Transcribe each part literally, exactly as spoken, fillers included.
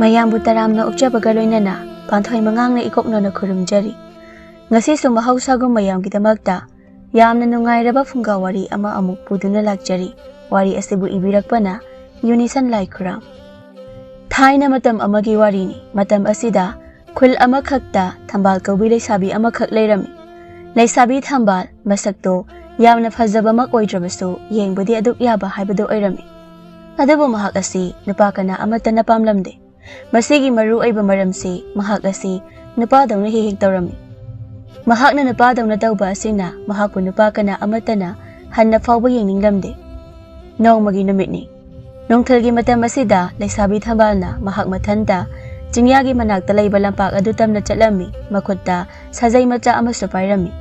ꯃꯌꯥꯝꯕꯨ ꯇꯔꯥꯝꯅ ꯑꯣꯛꯆꯕꯒ ꯂꯣꯏꯅꯅ ꯄꯥꯟꯊꯣꯏ ꯃꯉꯥꯡꯅ ꯏꯀꯣꯛꯅꯅ ꯈꯨꯔꯨꯝꯖꯔꯤ꯫ ꯉꯁꯤꯁꯨ ꯃꯍꯧꯁꯥꯒꯨꯝ ꯃꯌꯥꯝꯒꯤꯗꯃꯛꯇ ꯌꯥꯝꯅ ꯅꯨꯡꯉꯥꯏꯔꯕ ꯐꯨꯡꯒꯥ ꯋꯥꯔꯤ ꯑꯃ ꯑꯃꯨꯛ ꯄꯨꯗꯨꯅ ꯂꯥꯛꯆꯔꯤ꯫ ꯋꯥꯔꯤ ꯑꯁꯤꯕꯨ ꯏꯕꯤꯔꯛꯄꯅ ꯌꯨꯅꯤꯁꯟ ꯂꯥꯏꯈꯨꯔꯥꯝ꯫ ꯊꯥꯏꯅ ꯃꯇꯝ ꯑꯃꯒꯤ ꯋꯥꯔꯤꯅꯤ꯫ ꯃꯇꯝ ꯑꯁꯤꯗ ꯈꯨꯜ ꯑꯃꯈꯛꯇ ꯊꯝꯕꯥꯜ ꯀꯧꯕꯤ ꯂꯩꯁꯥꯕꯤ ꯑꯃꯈꯛ ꯂꯩꯔꯝꯃꯤ꯫ ꯂꯩꯁꯥꯕꯤ ꯊꯝꯕꯥꯜ ꯃꯁꯛꯇꯣ ꯌꯥꯝꯅ ꯐꯖꯕꯃꯛ ꯑꯣꯏꯗ꯭ꯔꯕꯁꯨ ꯌꯦꯡꯕꯗꯤ ꯑꯗꯨꯛ ꯌꯥꯕ ꯍꯥꯏꯕꯗꯨ ꯑꯣꯏꯔꯝꯃꯤ꯫ ꯑꯗꯨꯕꯨ ꯃꯍꯥꯛ ꯑꯁꯤ ꯅꯨꯄꯥ ꯀꯅꯥ ꯑꯃꯠꯇꯅ ꯄꯥꯝꯂꯝꯗꯦ꯫ ꯃꯁꯤꯒꯤ ꯃꯔꯨ ꯑꯣꯏꯕ ꯃꯔꯝꯁꯤ ꯃꯍꯥꯛ ꯑꯁꯤ ꯅꯨꯄꯥꯗꯧꯅ ꯍꯦꯛ ꯍꯦꯛ ꯇꯧꯔꯝꯃꯤ꯫ ꯃꯍꯥꯛꯅ ꯅꯨꯄꯥꯗꯧꯅ ꯇꯧꯕ ꯑꯁꯤꯅ ꯃꯍꯥꯛꯄꯨ ꯅꯨꯄꯥ ꯀꯅꯥ ꯑꯃꯠꯇꯅ ꯍꯟꯅ ꯐꯥꯎꯕ ꯌꯦꯡꯅꯤꯡꯂꯝꯗꯦ꯫ ꯅꯣꯡꯃꯒꯤ ꯅꯨꯃꯤꯠꯅꯤ꯫ ꯅꯨꯡꯊꯤꯜꯒꯤ ꯃꯇꯝ ꯑꯁꯤꯗ ꯂꯩꯁꯥꯕꯤ ꯊꯝꯕꯥꯜꯅ ꯃꯍꯥꯛ ꯃꯊꯟꯇ ꯆꯤꯡꯌꯥꯒꯤ ꯃꯅꯥꯛꯇ ꯂꯩꯕ ꯂꯝꯄꯥꯛ ꯑꯗꯨ ꯇꯝꯅ ꯆꯠꯂꯝꯃꯤ꯫ ꯃꯈꯨꯠꯇ ꯁꯥꯖꯩ ꯃꯆꯥ ꯑꯃꯁꯨ ꯄꯥꯏꯔꯝꯃꯤ꯫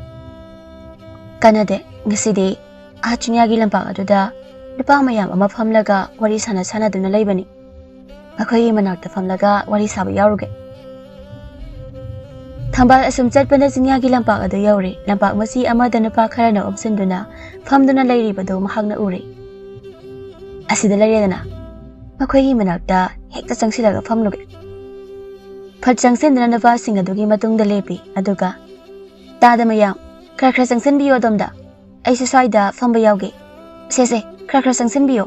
ꯀꯥꯟꯅꯗꯦ, ꯉꯁꯤꯗꯤ ꯑꯥ ꯆꯤꯡꯌꯥꯒꯤ ꯂꯝꯄꯥꯛ ꯑꯗꯨꯗ ꯅꯨꯄꯥ ꯃꯌꯥꯝ ꯑꯃ ꯐꯝꯂꯒ ꯋꯥꯔꯤ ꯁꯥꯟꯅ ꯁꯥꯟꯅꯗꯨꯅ ꯂꯩꯕꯅꯤ꯫ ꯃꯈꯣꯏꯒꯤ ꯃꯅꯥꯛꯇ ꯐꯝꯂꯒ ꯋꯥꯔꯤ ꯁꯥꯕ ꯌꯥꯎꯔꯨꯒꯦ꯫ ꯊꯝꯕꯥꯜ ꯑꯁꯨꯝ ꯆꯠꯄꯅ ꯆꯤꯡꯌꯥꯒꯤ ꯂꯝꯄꯥꯛ ꯑꯗꯨ ꯌꯧꯔꯦ꯫ ꯂꯝꯄꯥꯛ ꯃꯆꯤ ꯑꯃꯗ ꯅꯨꯄꯥ ꯈꯔꯅ ꯑꯣꯝꯁꯤꯟꯗꯨꯅ ꯐꯝꯗꯨꯅ ꯂꯩꯔꯤꯕꯗꯨ ꯃꯍꯥꯛꯅ ꯎꯔꯦ꯫ ꯑꯁꯤꯗ ꯂꯩꯔꯦꯗꯅ, ꯃꯈꯣꯏꯒꯤ ꯃꯅꯥꯛꯇ ꯍꯦꯛꯇ ꯆꯪꯁꯤꯜꯂꯒ ꯐꯝꯂꯨꯒꯦ꯫ ꯐꯠ ꯆꯪꯁꯤꯟꯗꯨꯅ ꯅꯨꯄꯥꯁꯤꯡ ꯑꯗꯨꯒꯤ ꯃꯇꯨꯡꯗ ꯂꯦꯞꯄꯤ꯫ ꯑꯗꯨꯒ, "ꯇꯥꯗ ꯃꯌꯥꯝ, ꯈꯔ ꯈꯔ ꯆꯪꯁꯤꯟꯕꯤꯌꯨ ꯑꯗꯣꯝꯗ꯫ ꯑꯩꯁꯨ ꯁ꯭ꯋꯥꯏꯗ ꯐꯝꯕ ꯌꯥꯎꯒꯦ꯫ ꯁꯦ, ꯁꯦ, ꯈꯔ ꯈꯔ ꯆꯪꯁꯤꯟꯕꯤꯌꯨ꯫"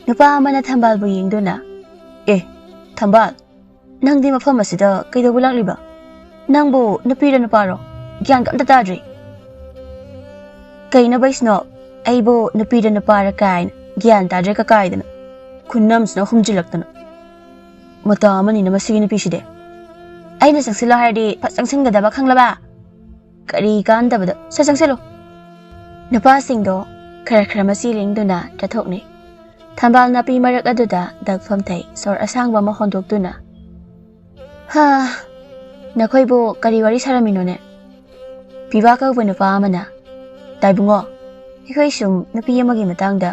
ꯅꯨꯄꯥ ꯑꯃꯅ ꯊꯝꯕꯥꯜꯕꯨ ꯌꯦꯡꯗꯨꯅ, "ꯑꯦ, ꯊꯝꯕꯥꯜ, ꯅꯪꯗꯤ ꯃꯐꯝ ꯑꯁꯤꯗ ꯀꯩꯗꯧꯕ ꯂꯥꯛꯂꯤꯕ? ꯅꯪꯕꯨ ꯅꯨꯄꯤꯔ ꯅꯨꯄꯥꯔꯣ? ꯒ꯭ꯌꯥꯟꯒ ꯑꯝꯇ ꯇꯥꯗ꯭ꯔꯤ꯫" "ꯀꯩꯅꯣ ꯕꯩꯁꯅꯣ, ꯑꯩꯕꯨ ꯅꯨꯄꯤꯔ ꯅꯨꯄꯥꯔ ꯀꯥꯏꯅ ꯒ꯭ꯌꯥꯟ ꯇꯥꯗ꯭ꯔꯦ ꯀꯀꯥꯏꯗꯅ꯫ ꯈꯨꯅꯝꯁꯤꯅ ꯍꯨꯝꯖꯤꯜꯂꯛꯇꯅ꯫ ꯃꯇꯥ ꯑꯃꯅꯤꯅ ꯃꯁꯤꯒꯤ ꯅꯨꯄꯤꯁꯤꯗꯤ꯫ ꯑꯩꯅ ꯆꯪꯁꯤꯜꯂꯣ ꯍꯥꯏꯔꯗꯤ ꯐꯠ ꯆꯪꯁꯤꯟꯒꯗꯕ ꯈꯪꯂꯕ? ꯀꯔꯤ ꯀꯥꯟꯗꯕꯗ, ꯁꯠ ꯆꯪꯁꯤꯜꯂꯨ꯫" ꯅꯨꯄꯥꯁꯤꯡꯗꯣ ꯈꯔ ꯈꯔ ꯃꯆꯤ ꯂꯦꯡꯗꯨꯅ ꯆꯠꯊꯣꯛꯅꯩ꯫ ꯊꯝꯕꯥꯜ ꯅꯥꯄꯤ ꯃꯔꯛ ꯑꯗꯨꯗ ꯗꯛ ꯐꯝꯊꯩ, ꯁꯣꯔ ꯑꯁꯥꯡꯕ ꯑꯃ ꯍꯣꯟꯗꯣꯛꯇꯨꯅ꯫ "ꯍꯥ, ꯅꯈꯣꯏꯕꯨ ꯀꯔꯤ ꯋꯥꯔꯤ ꯁꯥꯔꯝꯃꯤꯅꯣꯅꯦ?" ꯄꯤꯕꯥ ꯀꯧꯕ ꯅꯨꯄꯥ ꯑꯃꯅ, "ꯇꯥꯏꯕꯨꯡꯉꯣ, ꯑꯩꯈꯣꯏ ꯁꯨꯝ ꯅꯨꯄꯤ ꯑꯃꯒꯤ ꯃꯇꯥꯡꯗ꯫"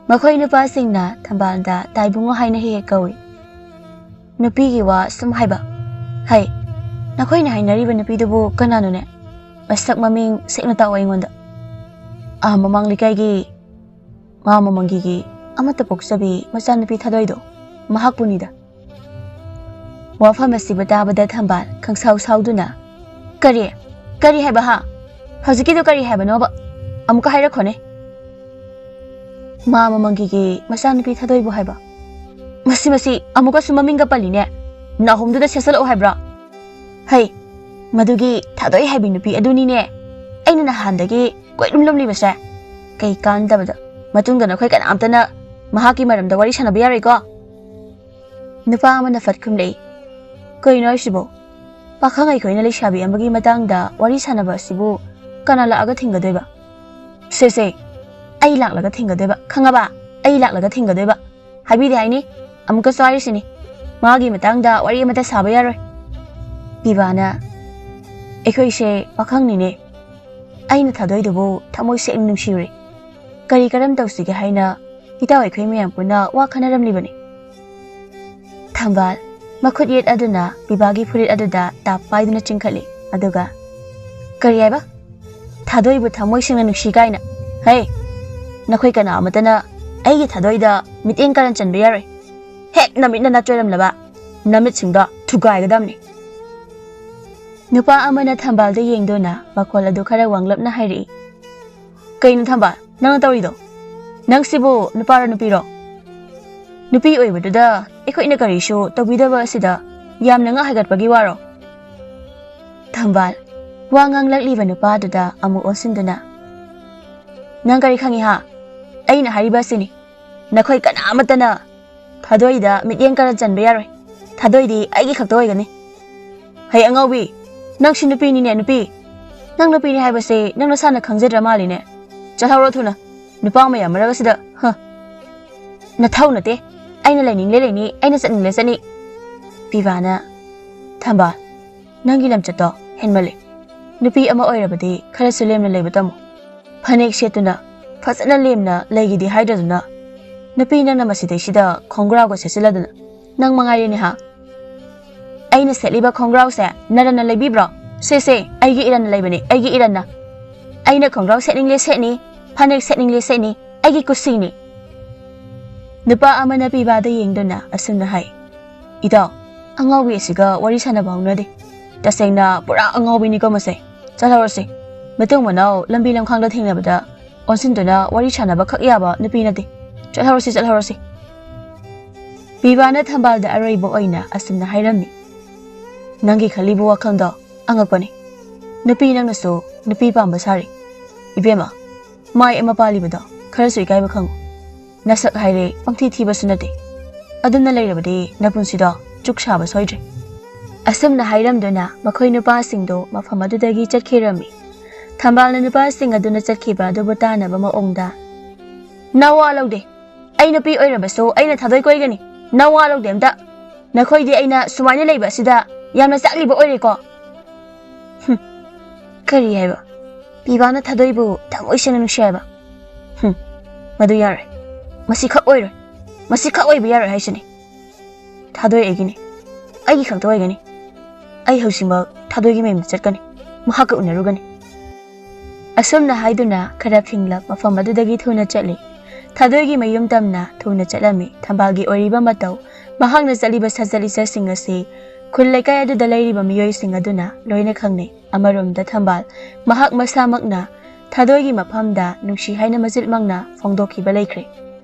ꯃꯈꯣꯏ ꯅꯨꯄꯥꯁꯤꯡꯅ ꯊꯝꯕꯥꯜꯗ ꯇꯥꯏꯕꯨꯡꯉꯣ ꯍꯥꯏꯅ ꯍꯦꯛ ꯍꯦꯛ ꯀꯧꯏ꯫ ꯅꯨꯄꯤꯒꯤ ꯋꯥ ꯁꯨꯝ ꯍꯥꯏꯕ꯫ "ꯍꯩ, ꯅꯈꯣꯏꯅ ꯍꯥꯏꯅꯔꯤꯕ ꯅꯨꯄꯤꯗꯨꯕꯨ ꯀꯅꯥꯅꯣꯅꯦ? ꯃꯁꯛ ꯃꯃꯤꯡ ꯁꯦꯡꯅ ꯇꯥꯛꯑꯣ ꯑꯩꯉꯣꯟꯗ꯫" "ꯑꯥ, ꯃꯃꯥꯡ ꯂꯩꯀꯥꯏꯒꯤ, ꯃꯥ ꯃꯃꯥꯡꯒꯤꯒꯤ ꯑꯃꯠꯇ ꯄꯣꯛꯆꯕꯤ ꯃꯆꯥꯅꯨꯄꯤ ꯊꯥꯗꯣꯏꯗꯣ, ꯃꯍꯥꯛꯄꯨꯅꯤꯗ꯫" ꯋꯥꯐꯝ ꯑꯁꯤꯕꯨ ꯇꯥꯕꯗ ꯊꯝꯕꯥꯜ ꯈꯪꯁꯥꯎ ꯁꯥꯎꯗꯨꯅ, "ꯀꯔꯤ? ꯀꯔꯤ ꯍꯥꯏꯕ ꯍꯥ? ꯍꯧꯖꯤꯛꯀꯤꯗꯣ ꯀꯔꯤ ꯍꯥꯏꯕꯅꯣꯕ? ꯑꯃꯨꯛꯀ ꯍꯥꯏꯔꯛꯈꯣꯅꯦ?" "ꯃꯥ ꯃꯃꯪꯒꯤꯒꯤ ꯃꯆꯥꯅꯨꯄꯤ ꯊꯥꯗꯣꯏꯕꯨ ꯍꯥꯏꯕ?" "ꯃꯁꯤ, ꯃꯁꯤ ꯑꯃꯨꯛꯀꯁꯨ ꯃꯃꯤꯡꯒ ꯄꯜꯂꯤꯅꯦ꯫ ꯅꯥꯍꯣꯝꯗꯨꯗ ꯁꯦꯠꯆꯜꯂꯛꯑꯣ ꯍꯥꯏꯕ꯭ꯔꯥ?" "ꯍꯩ, ꯃꯗꯨꯒꯤ ꯊꯥꯗꯣꯏ ꯍꯥꯏꯕꯤ ꯅꯨꯄꯤ ꯑꯗꯨꯅꯤꯅꯦ ꯑꯩꯅ ꯅꯍꯥꯟꯗꯒꯤ ꯀꯣꯏꯂꯨꯝ ꯂꯨꯝꯂꯤꯕꯁꯦ꯫ ꯀꯩ ꯀꯥꯟꯗꯕꯗ꯫ ꯃꯇꯨꯡꯗ ꯅꯈꯣꯏ ꯀꯅꯥꯝꯇꯅ ꯃꯍꯥꯛꯀꯤ ꯃꯔꯝꯗ ꯋꯥꯔꯤ ꯁꯥꯟꯅꯕ ꯌꯥꯔꯣꯏꯀꯣ?" ꯅꯨꯄꯥ ꯑꯃꯅ ꯐꯠ ꯈꯨꯝꯂꯛꯏ, "ꯀꯩꯅꯣ ꯍꯥꯏꯁꯤꯕꯣ? ꯄꯥꯈꯪ ꯑꯩꯈꯣꯏꯅ ꯂꯩꯁꯥꯕꯤ ꯑꯃꯒꯤ ꯃꯇꯥꯡꯗ ꯋꯥꯔꯤ ꯁꯥꯟꯅꯕ ꯑꯁꯤꯕꯨ ꯀꯅꯥ ꯂꯥꯛꯑꯒ ꯊꯤꯡꯒꯗꯣꯏꯕ? ꯁꯦ, ꯁꯦ, ꯑꯩ ꯂꯥꯛꯂꯒ ꯊꯤꯡꯒꯗꯣꯏꯕ, ꯈꯪꯉꯕ? ꯑꯩ ꯂꯥꯛꯂꯒ ꯊꯤꯡꯒꯗꯣꯏꯕ꯫ ꯍꯥꯏꯕꯤꯗꯦ ꯍꯥꯏꯅꯤ, ꯑꯃꯨꯛꯀꯁꯨ ꯍꯥꯏꯔꯤꯁꯤꯅꯤ, ꯃꯥꯒꯤ ꯃꯇꯥꯡꯗ ꯋꯥꯔꯤ ꯑꯃꯠꯇ ꯁꯥꯕ ꯌꯥꯔꯣꯏ꯫" ꯄꯤꯕꯥꯅ, "ꯑꯩꯈꯣꯏꯁꯦ ꯄꯥꯈꯪꯅꯤꯅꯦ, ꯑꯩꯅ ꯊꯥꯗꯣꯏꯗꯨꯕꯨ ꯊꯃꯣꯏ ꯁꯦꯡꯅ ꯅꯨꯡꯁꯤꯔꯨꯔꯦ꯫ ꯀꯔꯤ ꯀꯔꯝ ꯇꯧꯁꯤꯒꯦ ꯍꯥꯏꯅ ꯏꯇꯥꯎ ꯑꯩꯈꯣꯏ ꯃꯌꯥꯝ ꯄꯨꯟꯅ ꯋꯥ ꯈꯟꯅꯔꯝꯂꯤꯕꯅꯤ꯫" ꯊꯝꯕꯥꯜ ꯃꯈꯨꯠ ꯌꯦꯠ ꯑꯗꯨꯅ ꯄꯤꯕꯥꯒꯤ ꯐꯨꯔꯤꯠ ꯑꯗꯨꯗ ꯇꯥꯞ ꯄꯥꯏꯗꯨꯅ ꯆꯤꯡꯈꯠꯂꯤ, ꯑꯗꯨꯒ, "ꯀꯔꯤ ꯍꯥꯏꯕ? ꯊꯥꯗꯣꯏꯕꯨ ꯊꯃꯣꯏ ꯁꯦꯡꯅ ꯅꯨꯡꯁꯤ ꯀꯥꯏꯅ? ꯍꯦ, ꯅꯈꯣꯏ ꯀꯅꯥ ꯑꯃꯠꯇꯅ ꯑꯩꯒꯤ ꯊꯥꯗꯣꯏꯗ ꯃꯤꯠꯌꯦꯡ ꯀꯔꯟ ꯆꯟꯕ ꯌꯥꯔꯣꯏ꯫ ꯍꯦꯛ ꯅꯃꯤꯠꯅ ꯅꯠꯆꯣꯏꯔꯝꯂꯕ ꯅꯃꯤꯠꯁꯤꯡꯗꯣ ꯊꯨꯒꯥꯏꯒꯗꯕꯅꯤ꯫" ꯅꯨꯄꯥ ꯑꯃꯅ ꯊꯝꯕꯥꯜꯗ ꯌꯦꯡꯗꯨꯅ ꯃꯈꯣꯜ ꯑꯗꯨ ꯈꯔ ꯋꯥꯡꯂꯞꯅ ꯍꯥꯏꯔꯛꯏ, "ꯀꯩꯅꯣ ꯊꯝꯕꯥꯜ, ꯅꯪꯅ ꯇꯧꯔꯤꯗꯣ? ꯅꯪꯁꯤꯕꯨ ꯅꯨꯄꯥꯔꯣ ꯅꯨꯄꯤꯔꯣ? ꯅꯨꯄꯤ ꯑꯣꯏꯕꯗꯨꯗ ꯑꯩꯈꯣꯏꯅ ꯀꯔꯤꯁꯨ ꯇꯧꯕꯤꯗꯕ ꯑꯁꯤꯗ ꯌꯥꯝꯅ ꯉꯛ ꯍꯥꯏꯒꯠꯄꯒꯤ ꯋꯥꯔꯣ?" ꯊꯝꯕꯥꯜ ꯋꯥ ꯉꯥꯡꯂꯛꯂꯤꯕ ꯅꯨꯄꯥꯗꯨꯗ ꯑꯃꯨꯛ ꯑꯣꯟꯁꯤꯟꯗꯨꯅ, "ꯅꯪ ꯀꯔꯤ ꯈꯪꯉꯤ ꯍꯥ? ꯑꯩꯅ ꯍꯥꯏꯔꯤꯕ ꯑꯁꯤꯅꯤ, ꯅꯈꯣꯏ ꯀꯅꯥ ꯑꯃꯠꯇꯅ ꯊꯥꯗꯣꯏꯗ ꯃꯤꯠꯌꯦꯡ ꯀꯔꯟ ꯆꯟꯕ ꯌꯥꯔꯣꯏ꯫ ꯊꯥꯗꯣꯏꯗꯤ ꯑꯩꯒꯤ ꯈꯛꯇ ꯑꯣꯏꯒꯅꯤ꯫" "ꯍꯩ ꯑꯉꯥꯎꯕꯤ, ꯅꯪꯁꯤ ꯅꯨꯄꯤꯅꯤꯅꯦ, ꯅꯨꯄꯤ꯫ ꯅꯪ ꯅꯨꯄꯤꯅꯤ ꯍꯥꯏꯕꯁꯦ ꯅꯪ ꯅꯁꯥꯅ ꯈꯪꯖꯗ꯭ꯔ ꯃꯥꯜꯂꯤꯅꯦ꯫ ꯆꯠꯍꯧꯔꯣ ꯊꯨꯅ, ꯅꯨꯄꯥ ꯃꯌꯥꯝ ꯃꯔꯛ ꯑꯁꯤꯗ, ꯍ꯫ ꯅꯊꯧ ꯅꯠꯇꯦ, ꯑꯩꯅ ꯂꯩꯅꯤꯡꯂꯦ ꯂꯩꯅꯤ, ꯑꯩꯅ ꯆꯠꯅꯤꯡꯂꯦ ꯆꯠꯅꯤ꯫" ꯄꯤꯕꯥꯅ, "ꯊꯝꯕꯥꯜ, ꯅꯪꯒꯤ ꯂꯝꯆꯠꯇꯣ ꯍꯦꯟꯃꯜꯂꯦ꯫ ꯅꯨꯄꯤ ꯑꯃ ꯑꯣꯏꯔꯕꯗꯤ ꯈꯔꯁꯨ ꯂꯦꯝꯅ ꯂꯩꯕ ꯇꯝꯃꯨ꯫ ꯐꯅꯦꯛ ꯁꯦꯠꯇꯨꯅ ꯐꯖꯅ ꯂꯦꯝꯅ ꯂꯩꯒꯦꯗꯤ ꯍꯥꯏꯗ꯭ꯔꯗꯨꯅ, ꯅꯨꯄꯤ ꯅꯪꯅ ꯃꯁꯤꯗꯩꯁꯤꯗ ꯈꯣꯡꯒ꯭ꯔꯥꯎꯒ ꯁꯦꯠꯆꯤꯜꯂꯗꯅ ꯅꯪ ꯃꯉꯥꯏꯔꯦꯅꯦ ꯍꯥ꯫ ꯑꯩꯅ ꯁꯦꯠꯂꯤꯕ ꯈꯣꯡꯒ꯭ꯔꯥꯎꯁꯦ ꯅꯔꯟꯅ ꯂꯩꯕꯤꯕ꯭ꯔꯣ? ꯁꯦ, ꯁꯦ, ꯑꯩꯒꯤ ꯏꯔꯟꯅ ꯂꯩꯕꯅꯦ, ꯑꯩꯒꯤ ꯏꯔꯟꯅ꯫ ꯑꯩꯅ ꯈꯣꯡꯒ꯭ꯔꯥꯎ ꯁꯦꯠꯅꯤꯡꯂꯦ ꯁꯦꯠꯅꯤ, ꯐꯅꯦꯛ ꯁꯦꯠꯅꯤꯡꯂꯦ ꯁꯦꯠꯅꯤ, ꯑꯩꯒꯤ ꯀꯨꯁꯤꯅꯤ꯫" ꯅꯨꯄꯥ ꯑꯃꯅ ꯄꯤꯕꯥꯗ ꯌꯦꯡꯗꯨꯅ ꯑꯁꯨꯝꯅ ꯍꯥꯏ, "ꯏꯇꯥꯎ, ꯑꯉꯥꯎꯕꯤ ꯑꯁꯤꯒ ꯋꯥꯔꯤ ꯁꯥꯟꯅꯕ ꯍꯧꯅꯗꯦ꯫ ꯇꯁꯦꯡꯅ ꯄꯨꯔꯥ ꯑꯉꯥꯎꯕꯤꯅꯤꯀꯣ ꯃꯁꯦ꯫ ꯆꯠꯍꯧꯔꯁꯤ꯫ ꯃꯇꯨꯡ ꯃꯅꯥꯎ ꯂꯝꯕꯤ ꯂꯝꯈꯥꯡꯗ ꯊꯦꯡꯅꯕꯗ ꯑꯣꯟꯁꯤꯟꯗꯨꯅ ꯋꯥꯔꯤ ꯁꯥꯟꯅꯕꯈꯛ ꯌꯥꯕ ꯅꯨꯄꯤ ꯅꯠꯇꯦ꯫ ꯆꯠꯍꯧꯔꯁꯤ, ꯆꯠꯍꯧꯔꯁꯤ꯫ ꯄꯤꯕꯥꯅ ꯊꯝꯕꯥꯜꯗ ꯑꯔꯣꯏꯕ ꯑꯣꯏꯅ ꯑꯁꯨꯝꯅ ꯍꯥꯏꯔꯝꯃꯤ, "ꯅꯪꯒꯤ ꯈꯜꯂꯤꯕ ꯋꯥꯈꯜꯗꯣ ꯑꯉꯛꯄꯅꯤ꯫ ꯅꯨꯄꯤ ꯅꯪꯅꯁꯨ ꯅꯨꯄꯤ ꯄꯥꯝꯕ ꯁꯥꯔꯤ꯫ ꯏꯕꯦꯝꯃ, ꯃꯥꯏ ꯑꯃ ꯄꯥꯜꯂꯤꯕꯗꯣ ꯈꯔꯁꯨ ꯏꯀꯥꯏꯕ ꯈꯪꯉꯨ꯫ ꯅꯁꯛ ꯍꯥꯏꯔꯦ ꯄꯪꯊꯤ ꯊꯤꯕꯁꯨ ꯅꯠꯇꯦ꯫ ꯑꯗꯨꯝꯅ ꯂꯩꯔꯕꯗꯤ ꯅꯄꯨꯟꯁꯤꯗꯣ ꯆꯨꯛ ꯁꯥꯕ ꯁꯣꯏꯗ꯭ꯔꯦ꯫" ꯑꯁꯨꯝꯅ ꯍꯥꯏꯔꯝꯗꯨꯅ ꯃꯈꯣꯏ ꯅꯨꯄꯥꯁꯤꯡꯗꯣ ꯃꯐꯝ ꯑꯗꯨꯗꯒꯤ ꯆꯠꯈꯤꯔꯝꯃꯤ꯫ ꯊꯝꯕꯥꯜꯅ ꯅꯨꯄꯥꯁꯤꯡ ꯑꯗꯨꯅ ꯆꯠꯈꯤꯕ ꯑꯗꯨꯕꯨ ꯇꯥꯅꯕ ꯃꯑꯣꯡꯗ, "ꯅꯋꯥ ꯂꯧꯗꯦ꯫ ꯑꯩ ꯅꯨꯄꯤ ꯑꯣꯏꯔꯕꯁꯨ ꯑꯩꯅ ꯊꯥꯗꯣꯏ ꯀꯣꯏꯒꯅꯤ꯫ ꯅꯋꯥ ꯂꯧꯗꯦ ꯑꯝꯇ꯫ ꯅꯈꯣꯏꯗꯤ ꯑꯩꯅ ꯁꯨꯃꯥꯏꯅ ꯂꯩꯕ ꯑꯁꯤꯗ ꯌꯥꯝꯅ ꯆꯥꯛꯂꯤꯕ ꯑꯣꯏꯔꯦꯀꯣ꯫" ꯍꯨꯝ꯫ ꯀꯔꯤ ꯍꯥꯏꯕ? ꯄꯤꯕꯥꯅ ꯊꯥꯗꯣꯏꯕꯨ ꯊꯃꯣꯏ ꯁꯦꯡꯅ ꯅꯨꯡꯁꯤ ꯍꯥꯏꯕ? ꯍꯨꯝ꯫ ꯃꯗꯨ ꯌꯥꯔꯣꯏ꯫ ꯃꯁꯤꯈꯛ ꯑꯣꯏꯔꯣꯏ꯫ ꯃꯁꯤꯈꯛ ꯑꯣꯏꯕ ꯌꯥꯔꯣꯏ ꯍꯥꯏꯁꯤꯅꯤ꯫ ꯊꯥꯗꯣꯏ ꯑꯩꯒꯤꯅꯤ꯫ ꯑꯩꯒꯤ ꯈꯛꯇ ꯑꯣꯏꯒꯅꯤ꯫ ꯑꯩ ꯍꯧꯖꯤꯛꯃꯛ ꯊꯥꯗꯣꯏꯒꯤ ꯃꯌꯨꯝꯗ ꯆꯠꯀꯅꯤ꯫ ꯃꯍꯥꯛꯀ ꯎꯅꯔꯨꯒꯅꯤ꯫ ꯑꯁꯨꯝꯅ ꯍꯥꯏꯗꯨꯅ ꯈꯔ ꯐꯤꯡꯂꯞ ꯃꯐꯝ ꯑꯗꯨꯗꯒꯤ ꯊꯨꯅ ꯆꯠꯂꯤ꯫ ꯊꯥꯗꯣꯏꯒꯤ ꯃꯌꯨꯝ ꯇꯝꯅ ꯊꯨꯅ ꯆꯠꯂꯝꯃꯤ꯫ ꯊꯝꯕꯥꯜꯒꯤ ꯑꯣꯏꯔꯤꯕ ꯃꯇꯧ, ꯃꯍꯥꯛꯅ ꯆꯠꯂꯤꯕ ꯁꯥꯖꯠ ꯂꯤꯆꯠꯁꯤꯡ ꯑꯁꯤ ꯈꯨꯜ ꯂꯩꯀꯥꯏ ꯑꯗꯨꯗ ꯂꯩꯔꯤꯕ ꯃꯤꯑꯣꯏꯁꯤꯡ ꯑꯗꯨꯅ ꯂꯣꯏꯅ ꯈꯪꯅꯩ꯫ ꯑꯃꯔꯣꯝꯗ ꯊꯝꯕꯥꯜ ꯃꯍꯥꯛ ꯃꯁꯥꯃꯛꯅ ꯊꯥꯗꯣꯏꯒꯤ ꯃꯐꯝꯗ ꯅꯨꯡꯁꯤ ꯍꯥꯏꯅ ꯃꯆꯤꯠ ꯃꯪꯅ ꯐꯣꯡꯗꯣꯛꯈꯤꯕ ꯂꯩꯈ꯭ꯔꯦ꯫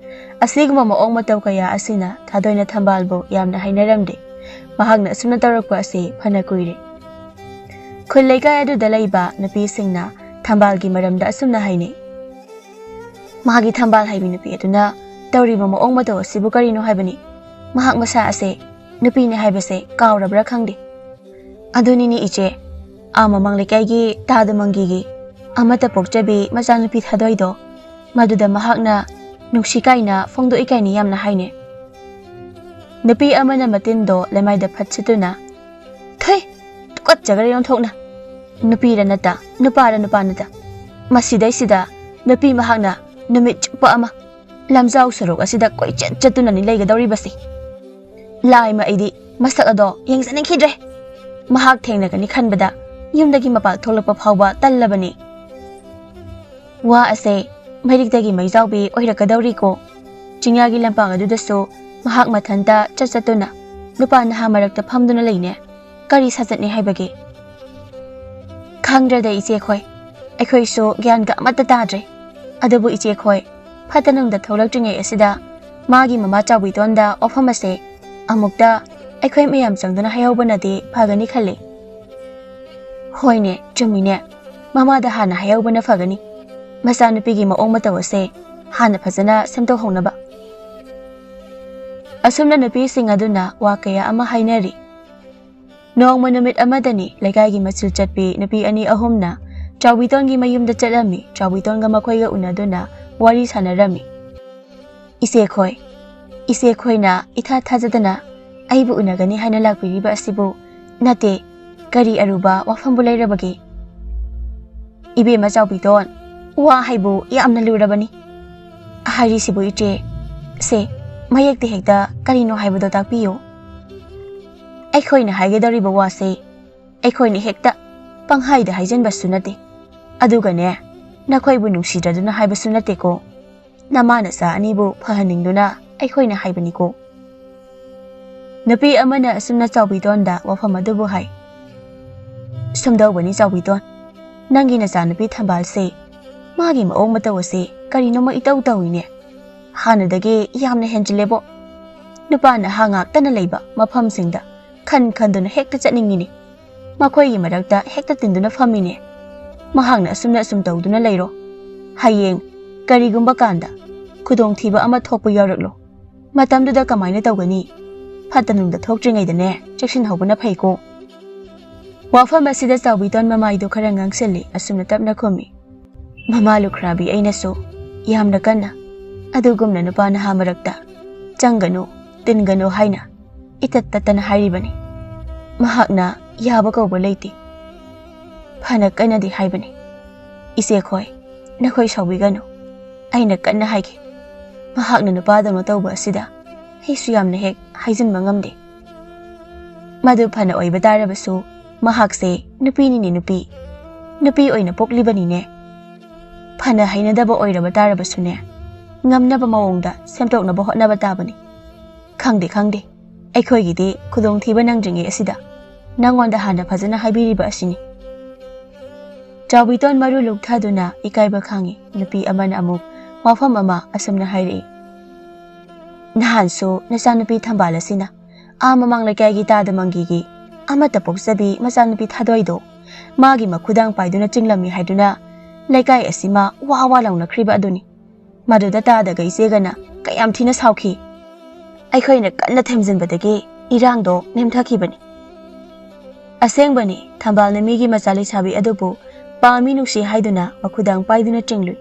ꯑꯁꯤꯒꯨꯝꯕ ꯃꯑꯣꯡ ꯃꯇꯧ ꯀꯌꯥ ꯑꯁꯤꯅ ꯊꯥꯗꯣꯏꯅ ꯊꯝꯕꯥꯜꯕꯨ ꯌꯥꯝꯅ ꯍꯩꯅꯔꯝꯗꯦ꯫ ꯃꯍꯥꯛꯅ ꯑꯁꯨꯝꯅ ꯇꯧꯔꯛꯄ ꯑꯁꯤ ꯐꯅ ꯀꯨꯏꯔꯦ꯫ ꯈꯨꯜ ꯂꯩꯀꯥꯏ ꯑꯗꯨꯗ ꯂꯩꯕ ꯅꯨꯄꯤꯁꯤꯡꯅ ꯊꯝꯕꯥꯜꯒꯤ ꯃꯔꯝꯗ ꯑꯁꯨꯝꯅ ꯍꯥꯏꯅꯩ, "ꯃꯥꯒꯤ ꯊꯝꯕꯥꯜ ꯍꯥꯏꯕꯤ ꯅꯨꯄꯤ ꯑꯗꯨꯅ ꯇꯧꯔꯤꯕ ꯃꯑꯣꯡ ꯃꯇꯧ ꯑꯁꯤꯕꯨ ꯀꯔꯤꯅꯣ ꯍꯥꯏꯕꯅꯤ? ꯃꯍꯥꯛ ꯃꯁꯥ ꯑꯁꯦ ꯅꯨꯄꯤꯅꯤ ꯍꯥꯏꯕꯁꯦ ꯀꯥꯎꯔꯕ꯭ꯔꯥ ꯈꯪꯗꯦ꯫" "ꯑꯗꯨꯅꯤꯅꯦ ꯏꯆꯦ, ꯑꯥ ꯃꯃꯥꯡ ꯂꯩꯀꯥꯏꯒꯤ ꯇꯥꯗ ꯃꯪꯒꯤꯒꯤ ꯑꯃꯠꯇ ꯄꯣꯛꯆꯕꯤ ꯃꯆꯥꯅꯨꯄꯤ ꯊꯥꯗꯣꯏꯗꯣ, ꯃꯗꯨꯗ ꯃꯍꯥꯛꯅ ꯅꯨꯡꯁꯤ ꯀꯥꯏꯅ ꯐꯣꯡꯗꯣꯛꯏ ꯀꯥꯏꯅ ꯌꯥꯝꯅ ꯍꯥꯏꯅꯦ꯫" ꯅꯨꯄꯤ ꯑꯃꯅ ꯃꯇꯤꯟꯗꯣ ꯂꯩꯃꯥꯏꯗ ꯐꯠ ꯁꯤꯠꯇꯨꯅ, "ꯊꯨꯏ! ꯇꯨꯀꯠꯆꯈ꯭ꯔꯦ ꯑꯣꯟꯊꯣꯛꯅ꯫ ꯅꯨꯄꯤꯔ ꯅꯠꯇ, ꯅꯨꯄꯥꯔ ꯅꯨꯄꯥ ꯅꯠꯇ꯫ ꯃꯁꯤꯗꯩꯁꯤꯗ ꯅꯨꯄꯤ ꯃꯍꯥꯛꯅ ꯅꯨꯃꯤꯠ ꯆꯨꯞꯄ ꯑꯃ ꯂꯝꯖꯥꯎ ꯁꯣꯔꯣꯛ ꯑꯁꯤꯗ ꯀꯣꯏꯆꯠ ꯆꯠꯇꯨꯅꯅꯤ ꯂꯩꯒꯗꯧꯔꯤꯕꯁꯤ꯫ ꯂꯥꯏꯃ, ꯑꯩꯗꯤ ꯃꯁꯛ ꯑꯗꯣ ꯌꯦꯡꯖꯅꯤꯡꯈꯤꯗ꯭ꯔꯦ꯫ ꯃꯍꯥꯛ ꯊꯦꯡꯅꯒꯅꯤ ꯈꯟꯕꯗ ꯌꯨꯝꯗꯒꯤ ꯃꯄꯥꯟ ꯊꯣꯛꯂꯛꯄ ꯐꯥꯎꯕ ꯇꯜꯂꯕꯅꯤ꯫" ꯋꯥ ꯑꯁꯦ ꯃꯩꯔꯤꯛꯇꯒꯤ ꯃꯩꯖꯥꯎꯕꯤ ꯑꯣꯏꯔꯛꯀꯗꯧꯔꯤꯀꯣ꯫ ꯆꯤꯡꯌꯥꯒꯤ ꯂꯝꯄꯥꯛ ꯑꯗꯨꯗꯁꯨ ꯃꯍꯥꯛ ꯃꯊꯟꯇ ꯆꯠ ꯆꯠꯇꯨꯅ, ꯅꯨꯄꯥ ꯅꯍꯥ ꯃꯔꯛꯇ ꯐꯝꯗꯨꯅ ꯂꯩꯅꯦ꯫ ꯀꯔꯤ ꯁꯥꯖꯠꯅꯤ ꯍꯥꯏꯕꯒꯦ? ꯈꯪꯗ꯭ꯔꯦꯗ ꯏꯆꯦꯈꯣꯏ, ꯑꯩꯈꯣꯏꯁꯨ ꯒ꯭ꯌꯥꯟꯒ ꯑꯃꯠꯇ ꯇꯥꯗ꯭ꯔꯦ꯫ ꯑꯗꯨꯕꯨ ꯏꯆꯦꯈꯣꯏ, ꯐꯠꯇ ꯅꯨꯡꯗ ꯊꯣꯛꯂꯛꯇ꯭ꯔꯤꯉꯩ ꯑꯁꯤꯗ ꯃꯥꯒꯤ ꯃꯃꯥ ꯆꯥꯎꯕꯤꯇꯣꯟꯗ ꯋꯥꯐꯝ ꯑꯁꯦ ꯑꯃꯨꯛꯇ ꯑꯩꯈꯣꯏ ꯃꯌꯥꯝ ꯆꯪꯗꯨꯅ ꯍꯥꯏꯍꯧꯕꯅꯗꯤ ꯐꯒꯅꯤ ꯈꯜꯂꯤ꯫ ꯍꯣꯏꯅꯦ, ꯆꯨꯝꯃꯤꯅꯦ꯫ ꯃꯃꯥꯗ ꯍꯥꯟꯅ ꯍꯥꯏꯍꯧꯕꯅ ꯐꯒꯅꯤ꯫ ꯃꯆꯥꯅꯨꯄꯤꯒꯤ ꯃꯑꯣꯡ ꯃꯇꯧ ꯑꯁꯦ ꯍꯥꯟꯅ ꯐꯖꯅ ꯁꯦꯝꯗꯣꯛꯍꯧꯅꯕ꯫ ꯑꯁꯨꯝꯅ ꯅꯨꯄꯤꯁꯤꯡ ꯑꯗꯨꯅ ꯋꯥ ꯀꯌꯥ ꯑꯃ ꯍꯥꯏꯅꯔꯤ꯫ ꯅꯣꯡꯃ ꯅꯨꯃꯤꯠ ꯑꯃꯗꯅꯤ ꯂꯩꯀꯥꯏꯒꯤ ꯃꯆꯤꯜ ꯆꯠꯄꯤ ꯅꯨꯄꯤ ꯑꯅꯤ ꯑꯍꯨꯝꯅ ꯆꯥꯎꯕꯤꯇꯣꯟꯒꯤ ꯃꯌꯨꯝꯗ ꯆꯠꯂꯝꯃꯤ꯫ ꯆꯥꯎꯕꯤꯇꯣꯟꯒ ꯃꯈꯣꯏꯒ ꯎꯅꯗꯨꯅ ꯋꯥꯔꯤ ꯁꯥꯟꯅꯔꯝꯃꯤ꯫ "ꯏꯆꯦꯈꯣꯏ, ꯏꯆꯦꯈꯣꯏꯅ ꯏꯊꯥ ꯊꯥꯖꯗꯅ ꯑꯩꯕꯨ ꯎꯅꯒꯅꯤ ꯍꯥꯏꯅ ꯂꯥꯛꯄꯤꯔꯤꯕ ꯑꯁꯤꯕꯨ ꯅꯠꯇꯦ, ꯀꯔꯤ ꯑꯔꯨꯕ ꯋꯥꯐꯝꯕꯨ ꯂꯩꯔꯕꯒꯦ?" "ꯏꯕꯦꯝꯃ ꯆꯥꯎꯕꯤꯇꯣꯟ, ꯋꯥ ꯍꯥꯏꯕꯨ ꯌꯥꯝꯅ ꯂꯨꯔꯕꯅꯤ꯫ ꯍꯥꯏꯔꯤꯁꯤꯕꯨ ꯏꯆꯦ, ꯁꯦ, ꯃꯌꯦꯛꯇ ꯍꯦꯛꯇ ꯀꯔꯤꯅꯣ ꯍꯥꯏꯕꯗꯣ ꯇꯥꯛꯄꯤꯌꯨ꯫ ꯑꯩꯈꯣꯏꯅ ꯍꯥꯏꯒꯗꯧꯔꯤꯕ ꯋꯥꯁꯦ ꯑꯩꯈꯣꯏꯅ ꯍꯦꯛꯇ ꯄꯪꯍꯥꯏꯗ ꯍꯥꯏꯖꯟꯕꯁꯨ ꯅꯠꯇꯦ꯫ ꯑꯗꯨꯒꯅꯦ, ꯅꯈꯣꯏꯕꯨ ꯅꯨꯡꯁꯤꯗ꯭ꯔꯗꯨꯅ ꯍꯥꯏꯕꯁꯨ ꯅꯠꯇꯦꯀꯣ꯫ ꯅꯃꯥ ꯅꯆꯥ ꯑꯅꯤꯕꯨ ꯐꯍꯟꯅꯤꯡꯗꯨꯅ ꯑꯩꯈꯣꯏꯅ ꯍꯥꯏꯕꯅꯤꯀꯣ꯫" ꯅꯨꯄꯤ ꯑꯃꯅ ꯑꯁꯨꯝꯅ ꯆꯥꯎꯕꯤꯇꯣꯟꯗ ꯋꯥꯐꯝ ꯑꯗꯨꯕꯨ ꯍꯥꯏ꯫ "ꯁꯨꯝꯗꯧꯕꯅꯤ ꯆꯥꯎꯕꯤꯇꯣꯟ, ꯅꯪꯒꯤ ꯅꯆꯥꯅꯨꯄꯤ ꯊꯝꯕꯥꯜꯁꯦ, ꯃꯥꯒꯤ ꯃꯑꯣꯡ ꯃꯇꯧ ꯑꯁꯦ ꯀꯔꯤꯅꯣꯃ ꯏꯇꯧ ꯇꯧꯏꯅꯦ꯫ ꯍꯥꯟꯅꯗꯒꯤ ꯌꯥꯝꯅ ꯍꯦꯟꯖꯤꯜꯂꯦꯕꯣ꯫ ꯅꯨꯄꯥ ꯅꯍꯥ ꯉꯥꯛꯇꯅ ꯂꯩꯕ ꯃꯐꯝꯁꯤꯡꯗ ꯈꯟ ꯈꯟꯗꯨꯅ ꯍꯦꯛꯇ ꯆꯠꯅꯤꯡꯉꯤꯅꯦ꯫ ꯃꯈꯣꯏꯒꯤ ꯃꯔꯛꯇ ꯍꯦꯛꯇ ꯇꯤꯟꯗꯨꯅ ꯐꯝꯃꯤꯅꯦ꯫ ꯃꯍꯥꯛꯅ ꯑꯁꯨꯝꯅ ꯑꯁꯨꯝ ꯇꯧꯗꯨꯅ ꯂꯩꯔꯣ꯫ ꯍꯌꯦꯡ ꯀꯔꯤꯒꯨꯝꯕ ꯀꯥꯟꯗ ꯈꯨꯗꯣꯡꯊꯤꯕ ꯑꯃ ꯊꯣꯛꯄ ꯌꯥꯎꯔꯛꯂꯣ꯫ ꯃꯇꯝꯗꯨꯗ ꯀꯃꯥꯏꯅ ꯇꯧꯒꯅꯤ? ꯐꯠꯇ ꯅꯨꯡꯗ ꯊꯣꯛꯇ꯭ꯔꯤꯉꯩꯗꯅꯦ ꯆꯦꯛꯁꯤꯟꯍꯧꯕꯅ ꯐꯩꯀꯣ꯫" ꯋꯥꯐꯝ ꯑꯁꯤꯗ ꯆꯥꯎꯕꯤꯇꯣꯟ ꯃꯃꯥꯏꯗꯨ ꯈꯔ ꯉꯥꯡꯁꯤꯜꯂꯤ, ꯑꯁꯨꯝꯅ ꯇꯞꯅ ꯈꯨꯝꯃꯤ꯫ "ꯃꯃꯥ ꯂꯨꯈ꯭ꯔꯥꯕꯤ, ꯑꯩꯅꯁꯨ ꯌꯥꯝꯅ ꯀꯟꯅ ꯑꯗꯨꯒꯨꯝꯅ ꯅꯨꯄꯥ ꯅꯍꯥ ꯃꯔꯛꯇ ꯆꯪꯒꯅꯨ, ꯇꯤꯟꯒꯅꯨ ꯍꯥꯏꯅ ꯏꯇꯠ ꯇꯠꯇꯅ ꯍꯥꯏꯔꯤꯕꯅꯤ꯫ ꯃꯍꯥꯛꯅ ꯌꯥꯕ ꯀꯧꯕ ꯂꯩꯇꯦ꯫ ꯐꯅ ꯀꯟꯅꯗꯤ ꯍꯥꯏꯕꯅꯤ꯫ ꯏꯆꯦꯈꯣꯏ, ꯅꯈꯣꯏ ꯁꯥꯎꯕꯤꯒꯅꯨ꯫ ꯑꯩꯅ ꯀꯟꯅ ꯍꯥꯏꯒꯦ꯫ ꯃꯍꯥꯛꯅ ꯅꯨꯄꯥꯗꯧꯅ ꯇꯧꯕ ꯑꯁꯤꯗ ꯑꯩꯁꯨ ꯌꯥꯝꯅ ꯍꯦꯛ ꯍꯥꯏꯖꯤꯟꯕ ꯉꯝꯗꯦ꯫ ꯃꯗꯨ ꯐꯅ ꯑꯣꯏꯕ ꯇꯥꯔꯕꯁꯨ, ꯃꯍꯥꯛꯁꯦ ꯅꯨꯄꯤꯅꯤꯅꯦ ꯅꯨꯄꯤ꯫ ꯅꯨꯄꯤ ꯑꯣꯏꯅ ꯄꯣꯛꯂꯤꯕꯅꯤꯅꯦ꯫ ꯐꯅ ꯍꯩꯅꯗꯕ ꯑꯣꯏꯔꯕ ꯇꯥꯔꯕꯁꯨꯅꯦ, ꯉꯝꯅꯕ ꯃꯑꯣꯡꯗ ꯁꯦꯝꯗꯣꯛꯅꯕ ꯍꯣꯠꯅꯕ ꯇꯥꯕꯅꯤ꯫ ꯈꯪꯗꯦ, ꯈꯪꯗꯦ꯫ ꯑꯩꯈꯣꯏꯒꯤꯗꯤ ꯈꯨꯗꯣꯡꯊꯤꯕ ꯅꯪꯗ꯭ꯔꯤꯉꯩ ꯑꯁꯤꯗ ꯅꯪꯉꯣꯟꯗ ꯍꯥꯟꯅ ꯐꯖꯅ ꯍꯥꯏꯕꯤꯔꯤꯕ ꯑꯁꯤꯅꯤ꯫ ꯆꯥꯎꯕꯤꯇꯣꯟ ꯃꯔꯨ ꯂꯨꯛꯊꯗꯨꯅ ꯏꯀꯥꯏꯕ ꯈꯥꯡꯉꯤ꯫ ꯅꯨꯄꯤ ꯑꯃꯅ ꯑꯃꯨꯛ ꯋꯥꯐꯝ ꯑꯃ ꯑꯁꯨꯝꯅ ꯍꯥꯏꯔꯛꯏ꯫ ꯅꯍꯥꯟꯁꯨ ꯅꯆꯥꯅꯨꯄꯤ ꯊꯝꯕꯥꯜ ꯑꯁꯤꯅ ꯑꯥ ꯃꯃꯥꯡ ꯂꯩꯀꯥꯏꯒꯤ ꯇꯥꯗ ꯃꯪꯒꯤꯒꯤ ꯑꯃꯠꯇ ꯄꯣꯛꯆꯕꯤ ꯃꯆꯥꯅꯨꯄꯤ ꯊꯥꯗꯣꯏꯗꯣ ꯃꯥꯒꯤ ꯃꯈꯨꯗꯥꯡ ꯄꯥꯏꯗꯨꯅ ꯆꯤꯡꯂꯝꯃꯤ ꯍꯥꯏꯗꯨꯅ ꯂꯩꯀꯥꯏ ꯑꯁꯤꯃ ꯋꯥ ꯋꯥ ꯂꯥꯎꯅꯈ꯭ꯔꯤꯕ ꯑꯗꯨꯅꯤ꯫ ꯃꯗꯨꯗ ꯇꯥꯗꯒ ꯏꯆꯦꯒꯅ ꯀꯌꯥꯝ ꯊꯤꯅ ꯁꯥꯎꯈꯤ꯫ ꯑꯩꯈꯣꯏꯅ ꯀꯟꯅ ꯊꯦꯝꯖꯤꯟꯕꯗꯒꯤ ꯏꯔꯥꯡꯗꯣ ꯅꯦꯝꯊꯈꯤꯕꯅꯤ꯫ ꯑꯁꯦꯡꯕꯅꯤ, ꯊꯝꯕꯥꯜꯅ ꯃꯤꯒꯤ ꯃꯆꯥ ꯂꯩꯁꯥꯕꯤ ꯑꯗꯨꯕꯨ ꯄꯥꯝꯃꯤ ꯅꯨꯡꯁꯤ ꯍꯥꯏꯗꯨꯅ ꯃꯈꯨꯗꯥꯡ ꯄꯥꯏꯗꯨꯅ ꯆꯤꯡꯂꯨꯏ꯫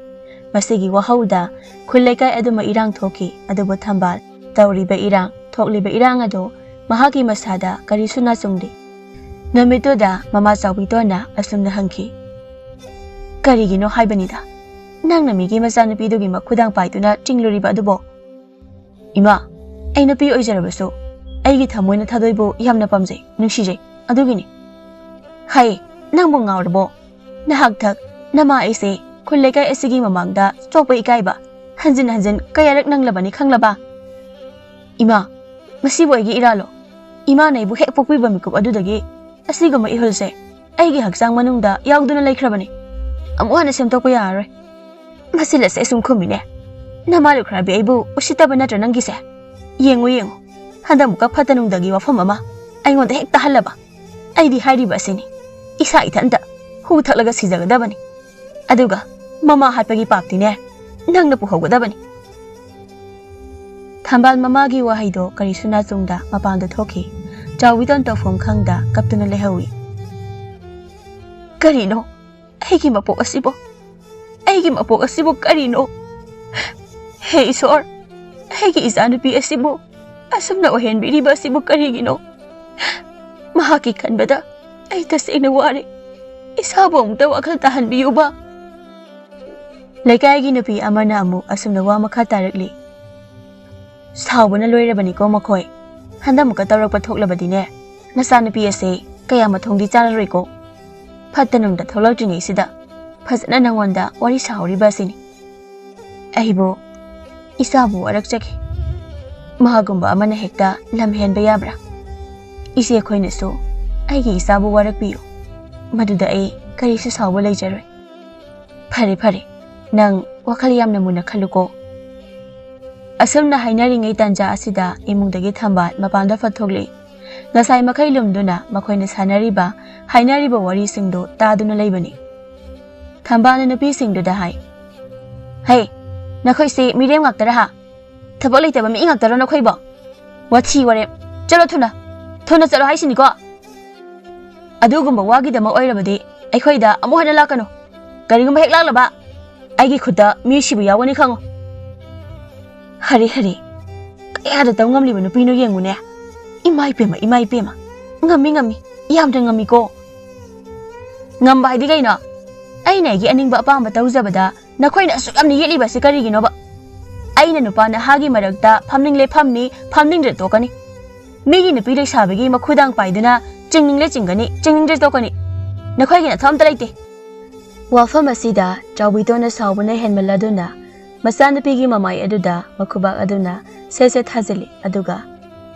ꯃꯁꯤꯒꯤ ꯋꯥꯍꯧꯗ ꯈꯨꯜ ꯂꯩꯀꯥꯏ ꯑꯗꯨꯃ ꯏꯔꯥꯡ ꯊꯣꯛꯈꯤ꯫ ꯑꯗꯨꯕꯨ ꯊꯝꯕꯥꯜ ꯇꯧꯔꯤꯕ ꯏꯔꯥꯡ, ꯊꯣꯛꯂꯤꯕ ꯏꯔꯥꯡ ꯑꯗꯨ ꯃꯍꯥꯛꯀꯤ ꯃꯁꯥꯗ ꯀꯔꯤꯁꯨ ꯅꯥꯆꯨꯡꯗꯦ꯫ ꯅꯨꯃꯤꯠꯇꯨꯗ ꯃꯃꯥ ꯆꯥꯎꯕꯤꯇꯣꯟꯅ ꯑꯁꯨꯝꯅ ꯍꯪꯈꯤ, "ꯀꯔꯤꯒꯤꯅꯣ ꯍꯥꯏꯕꯅꯤꯗ, ꯅꯪꯅ ꯃꯤꯒꯤ ꯃꯆꯥꯅꯨꯄꯤꯗꯨꯒꯤ ꯃꯈꯨꯗꯥꯡ ꯄꯥꯏꯗꯨꯅ ꯆꯤꯡꯂꯨꯔꯤꯕ ꯑꯗꯨꯕꯣ?" "ꯏꯃꯥ, ꯑꯩ ꯅꯨꯄꯤ ꯑꯣꯏꯖꯔꯕꯁꯨ ꯑꯩꯒꯤ ꯊꯃꯣꯏꯅ ꯊꯥꯗꯣꯏꯕꯨ ꯌꯥꯝꯅ ꯄꯥꯝꯖꯩ, ꯅꯨꯡꯁꯤꯖꯩ꯫ ꯑꯗꯨꯒꯤꯅꯤ꯫" "ꯍꯩ, ꯅꯪꯕꯨ ꯉꯥꯎꯔꯕꯣ? ꯅꯍꯥꯛꯊꯛ ꯅꯃꯥ ꯑꯩꯁꯦ ꯈꯨꯜ ꯂꯩꯀꯥꯏ ꯑꯁꯤꯒꯤ ꯃꯃꯥꯡꯗ ꯆꯣꯞꯄ ꯏꯀꯥꯏꯕ ꯍꯟꯖꯤꯟ ꯍꯟꯖꯤꯟ ꯀꯌꯥꯔꯛ ꯅꯪꯂꯕꯅꯤ ꯈꯪꯂꯕ?" "ꯏꯃꯥ, ꯃꯁꯤꯕꯨ ꯑꯩꯒꯤ ꯏꯔꯥꯜꯂꯣ? ꯏꯃꯥꯅ ꯑꯩꯕꯨ ꯍꯦꯛ ꯄꯣꯛꯄꯤꯕ ꯃꯤꯀꯨꯞ ꯑꯗꯨꯗꯒꯤ ꯑꯁꯤꯒꯨꯝꯕ ꯏꯍꯨꯜꯁꯦ ꯑꯩꯒꯤ ꯍꯛꯆꯥꯡ ꯃꯅꯨꯡꯗ ꯌꯥꯎꯗꯨꯅ ꯂꯩꯈ꯭ꯔꯕꯅꯤ꯫ ꯑꯃꯨꯛ ꯍꯟꯅ ꯁꯦꯝꯗꯣꯛꯄ ꯌꯥꯔꯔꯣꯏ꯫" "ꯃꯁꯤ ꯂꯁꯦ ꯁꯨꯝ ꯈꯨꯝꯃꯤꯅꯦ꯫ ꯅꯃꯥ ꯂꯨꯈ꯭ꯔꯥꯕꯤ ꯑꯩꯕꯨ ꯎꯁꯤꯠꯇꯕ ꯅꯠꯇ꯭ꯔ ꯅꯪꯒꯤꯁꯦ? ꯌꯦꯡꯉꯨ, ꯌꯦꯡꯉꯨ, ꯍꯟꯗꯛꯃꯨꯛꯀ ꯐꯠꯇ ꯅꯨꯡꯗꯒꯤ ꯋꯥꯐꯝ ꯑꯃ ꯑꯩꯉꯣꯟꯗ ꯍꯦꯛ ꯇꯥꯍꯜꯂꯕ꯫ ꯑꯩꯗꯤ ꯍꯥꯏꯔꯤꯕ ꯑꯁꯤꯅꯤ, ꯏꯁꯥ ꯏꯊꯟꯇ ꯍꯨ ꯊꯛꯂꯒ ꯁꯤꯖꯒꯗꯕꯅꯤ꯫ ꯑꯗꯨꯒ ꯃꯃꯥ ꯍꯥꯠꯄꯒꯤ ꯄꯥꯞꯇꯤꯅꯦ ꯅꯪꯅ ꯄꯨꯍꯧꯒꯗꯕꯅꯤ꯫" ꯊꯝꯕꯥꯜ ꯃꯃꯥꯒꯤ ꯋꯥꯍꯩꯗꯣ ꯀꯔꯤꯁꯨ ꯅꯥꯆꯨꯡꯗ ꯃꯄꯥꯟꯗ ꯊꯣꯛꯈꯤ꯫ ꯆꯥꯎꯕꯤꯇꯣꯟ ꯇꯧꯐꯝ ꯈꯪꯗ ꯀꯞꯇꯨꯅ ꯂꯩꯍꯧꯏ꯫ "ꯀꯔꯤꯅꯣ ꯑꯩꯒꯤ ꯃꯄꯣꯛ ꯑꯁꯤꯕꯨ? ꯑꯩꯒꯤ ꯃꯄꯣꯛ ꯑꯁꯤꯕꯨ ꯀꯔꯤꯅꯣ? ꯍꯦ ꯏꯁꯣꯔ, ꯑꯩꯒꯤ ꯏꯆꯥꯅꯨꯄꯤ ꯑꯁꯤꯕꯨ ꯑꯁꯨꯝꯅ ꯑꯣꯏꯍꯟꯕꯤꯔꯤꯕ ꯑꯁꯤꯕꯨ ꯀꯔꯤꯒꯤꯅꯣ? ꯃꯍꯥꯛꯀꯤ ꯈꯟꯕꯗ ꯑꯩ ꯇꯁꯦꯡꯅ ꯋꯥꯔꯦ꯫ ꯏꯁꯥꯕꯨ ꯑꯃꯨꯛꯇ ꯋꯥꯈꯜ ꯇꯥꯍꯟꯕꯤꯌꯨꯕ꯫" ꯂꯩꯀꯥꯏꯒꯤ ꯅꯨꯄꯤ ꯑꯃꯅ ꯑꯃꯨꯛ ꯑꯁꯨꯝꯅ ꯋꯥ ꯃꯈꯥ ꯇꯥꯔꯛꯂꯤ꯫ "ꯁꯥꯎꯕꯅ ꯂꯣꯏꯔꯕꯅꯤꯀꯣ ꯃꯈꯣꯏ꯫ ꯍꯟꯗꯛꯃꯨꯛꯀ ꯇꯧꯔꯛꯄ ꯊꯣꯛꯂꯕꯗꯤꯅꯦ, ꯅꯆꯥꯅꯨꯄꯤ ꯑꯁꯦ ꯀꯌꯥ ꯃꯊꯣꯡꯗꯤ ꯆꯥꯔꯔꯣꯏꯀꯣ꯫ ꯐꯠꯇ ꯅꯨꯡꯗ ꯊꯣꯛꯂꯛꯇ꯭ꯔꯤꯉꯩꯁꯤꯗ ꯐꯖꯅ ꯅꯪꯉꯣꯟꯗ ꯋꯥꯔꯤ ꯁꯥꯍꯧꯔꯤꯕ ꯑꯁꯤꯅꯤ꯫ ꯑꯩꯕꯨ ꯏꯆꯥꯕꯨ ꯋꯥꯔꯛꯆꯈꯤ꯫" ꯃꯥꯒꯨꯝꯕ ꯑꯃꯅ ꯍꯦꯛꯇ ꯂꯝ ꯍꯦꯟꯕ ꯌꯥꯕ꯭ꯔꯥ? ꯏꯆꯦ ꯑꯩꯈꯣꯏꯅꯁꯨ ꯑꯩꯒꯤ ꯏꯆꯥꯕꯨ ꯋꯥꯔꯛꯄꯤꯌꯨ, ꯃꯗꯨꯗ ꯑꯩ ꯀꯔꯤꯁꯨ ꯁꯥꯎꯕ ꯂꯩꯖꯔꯣꯏ꯫ ꯐꯔꯦ ꯐꯔꯦ, ꯅꯪ ꯋꯥꯈꯜ ꯌꯥꯝꯅ ꯃꯨꯟꯅ ꯈꯜꯂꯨꯀꯣ꯫ ꯑꯁꯨꯝꯅ ꯍꯥꯏꯅꯔꯤꯉꯩ ꯇꯥꯟꯖꯥ ꯑꯁꯤꯗ ꯏꯃꯨꯡꯗꯒꯤ ꯊꯝꯕꯥꯜ ꯃꯄꯥꯟꯗ ꯐꯠ ꯊꯣꯛꯂꯛꯏ꯫ ꯉꯁꯥꯏ ꯃꯈꯩ ꯂꯨꯝꯗꯨꯅ ꯃꯈꯣꯏꯅ ꯁꯥꯟꯅꯔꯤꯕ, ꯍꯥꯏꯅꯔꯤꯕ ꯋꯥꯔꯤꯁꯤꯡꯗꯨ ꯇꯥꯗꯨꯅ ꯂꯩꯕꯅꯤ꯫ ꯊꯝꯕꯥꯜꯅ ꯅꯨꯄꯤꯁꯤꯡꯗꯨꯗ ꯍꯥꯏ, "ꯍꯦ, ꯅꯈꯣꯏꯁꯤ ꯃꯤꯔꯦꯝ ꯉꯥꯛꯇꯔꯥ ꯍꯥ? ꯊꯕꯛ ꯂꯩꯇꯕ ꯃꯤ ꯉꯥꯛꯇꯔꯣ ꯅꯈꯣꯏꯕꯣ? ꯋꯥꯊꯤ ꯋꯥꯔꯦꯝ! ꯆꯠꯂꯣ ꯊꯨꯅ! ꯊꯨꯅ ꯆꯠꯂꯣ ꯍꯥꯏꯁꯤꯅꯤꯀꯣ!" ꯑꯗꯨꯒꯨꯝꯕ ꯋꯥꯒꯤꯗꯃꯛ ꯑꯣꯏꯔꯕꯗꯤ ꯑꯩꯈꯣꯏꯗ ꯑꯃꯨꯛ ꯍꯟꯅ ꯂꯥꯛꯀꯅꯨ꯫ ꯀꯔꯤꯒꯨꯝꯕ ꯍꯦꯛ ꯂꯥꯛꯂꯕ, ꯑꯩꯒꯤ ꯈꯨꯠꯇ ꯃꯤ ꯁꯤꯕ ꯌꯥꯎꯒꯅꯤ ꯈꯪꯉꯨ꯫ ꯍꯔꯦ ꯍꯔꯦ, ꯀꯌꯥꯗ ꯇꯧ ꯉꯝꯂꯤꯕ ꯅꯨꯄꯤꯅꯣ ꯌꯦꯡꯉꯨꯅꯦ꯫ ꯏꯃꯥ ꯏꯄꯦꯝꯃ, ꯏꯃꯥ ꯏꯄꯦꯝꯃ, ꯉꯝꯃꯤ ꯉꯝꯃꯤ, ꯌꯥꯝꯅ ꯉꯝꯃꯤꯀꯣ꯫ ꯉꯝꯕ ꯍꯥꯏꯗꯤ ꯀꯩꯅꯣ? ꯑꯩꯅ ꯑꯩꯒꯤ ꯑꯅꯤꯡꯕ ꯑꯄꯥꯝꯕ ꯇꯧꯖꯕꯗ ꯅꯈꯣꯏꯅ ꯑꯁꯨꯛ ꯌꯥꯝꯅ ꯌꯦꯠꯂꯤꯕꯁꯤ ꯀꯔꯤꯒꯤꯅꯣꯕ? ꯑꯩꯅ ꯅꯨꯄꯥ ꯅꯍꯥꯒꯤ ꯃꯔꯛꯇ ꯐꯝꯅꯤꯡꯂꯦ ꯐꯝꯅꯤ, ꯐꯝꯅꯤꯡꯗ꯭ꯔꯦ ꯇꯣꯛꯀꯅꯤ꯫ ꯃꯤꯒꯤ ꯅꯨꯄꯤ ꯂꯩꯁꯥꯕꯤꯒꯤ ꯃꯈꯨꯗꯥꯡ ꯄꯥꯏꯗꯨꯅ ꯆꯤꯡꯅꯤꯡꯂꯦ ꯆꯤꯡꯒꯅꯤ, ꯆꯤꯡꯅꯤꯡꯗ꯭ꯔꯦ ꯇꯣꯛꯀꯅꯤ꯫ ꯅꯈꯣꯏꯒꯤ ꯅꯊꯧ ꯑꯝꯇ ꯂꯩꯇꯦ꯫ ꯋꯥꯐꯝ ꯑꯁꯤꯗ ꯆꯥꯎꯕꯤꯇꯣꯟꯅ ꯁꯥꯎꯕꯅ ꯍꯦꯟꯃꯜꯂꯗꯨꯅ ꯃꯆꯥꯅꯨꯄꯤꯒꯤ ꯃꯃꯥꯏ ꯑꯗꯨꯗ ꯃꯈꯨꯕꯥꯛ ꯑꯗꯨꯅ ꯁꯦꯠ ꯁꯦꯠ ꯊꯥꯖꯤꯜꯂꯤ, ꯑꯗꯨꯒ,